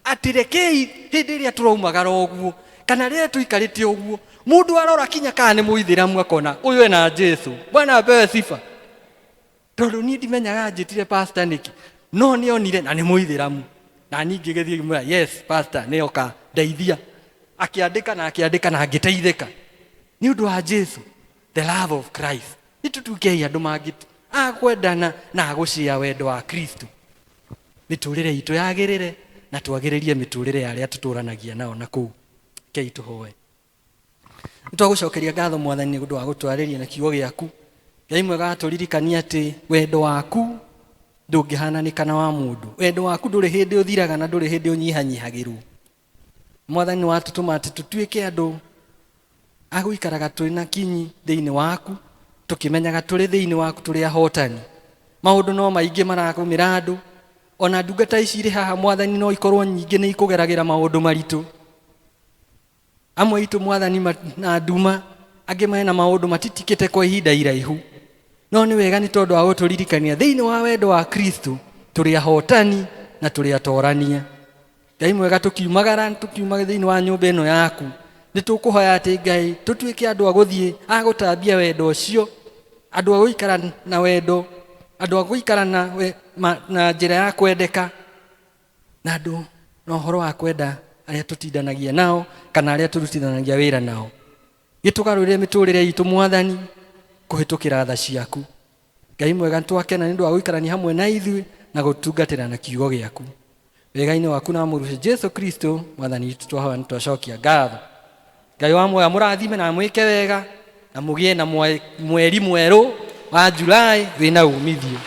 atĩ rekei hĩndĩ ĩrĩa tũraumagara ũguo kana rĩrĩa tũikarĩte ũguo, mũndũ arora kinya kana nĩ mũithĩramu akona ũyũ ena Jesu. Bwana apewe sifa. Tondũ niĩ ndimenyaga njĩtire pastor nĩkĩ, no nĩonire na nĩ mũithĩramu, na niĩ ngĩgĩthiĩ ngĩmwĩra, "Yes pastor, nĩoka ndeithia." Akĩandĩka na akĩandĩka na ngĩteithĩka nĩ ũndũ wa Jesu, the love of Christ. Nĩ tũtuĩkei andũ mangĩ akwendana na agũcĩa wendo wa Kristo, mĩtũrĩre itũ yagĩrĩre na twagĩrĩrie mĩtũrĩre ya arĩa tũtũranagia nao na kũu. Kei tũhoe. Nĩ twagũcokeria ngatho, Mwathani, nĩ ũndũ wa gũtwarĩria na kiugo gĩaku. Ngai mwega, watũririkania atĩ wendo waku ndũngĩhananĩka na wa mũndũ. Wendo waku ndũrĩ hĩndĩ ũthiraga na ndũrĩ hĩndĩ ũnyihanyihagĩrwo. Mwathani, nĩ watũtũma atĩ tũtuĩke andũ a gũikaraga twĩ na kinyi thĩinĩ waku, tũkĩmenyaga tũrĩ thĩinĩ waku tũrĩ ahotani. Maũndũ no maingĩ maragũmĩra andũ, ona ndungata ici irĩ haha, Mwathani, no ikorwo nyingĩ nĩ ikũgeragĩra maũndũ maritũ. Amwe aitũ, Mwathani, na nduma, angĩ mena maũndũ matitikĩte kwa ihinda iraihu. No nĩ wega nĩ tondũ wa gũtũririkania thĩinĩ wa wendo wa Kristo tũrĩ ahotani na tũrĩ atorania. Ngai mwega, tũkiumagara, tũkiuma thĩinĩ wa nyũmba ĩno yaku, nĩ tũkũhoya atĩ, Ngai, tũtuĩke andũ a gũthiĩ a gũtambia wendo ũcio, andũ a gũikara na wendo, andũ a gũikara na njĩra ya kwendeka na andũ, na ũhoro wa kwenda arĩa tũtindanagia nao kana arĩa tũrutithanagia wĩra nao. Gĩtũgarũrĩre mĩtũrĩre itũ, Mwathani, kũhĩtũkĩra tha ciaku. Ngai mwega, nĩtwakena nĩ ũndũ wa gũikarania hamwe na ithuĩ na gũtungatĩra na kiugo gĩaku. Wega-inĩ waku na mũrucio Jesu Kristo Mwathani witũ twahoya, nĩ twacokia ngatho. Ngai wa muoyo amũrathime na amwĩke wega, na mũgĩe na mweri mwerũ wa Julai wĩna umithio.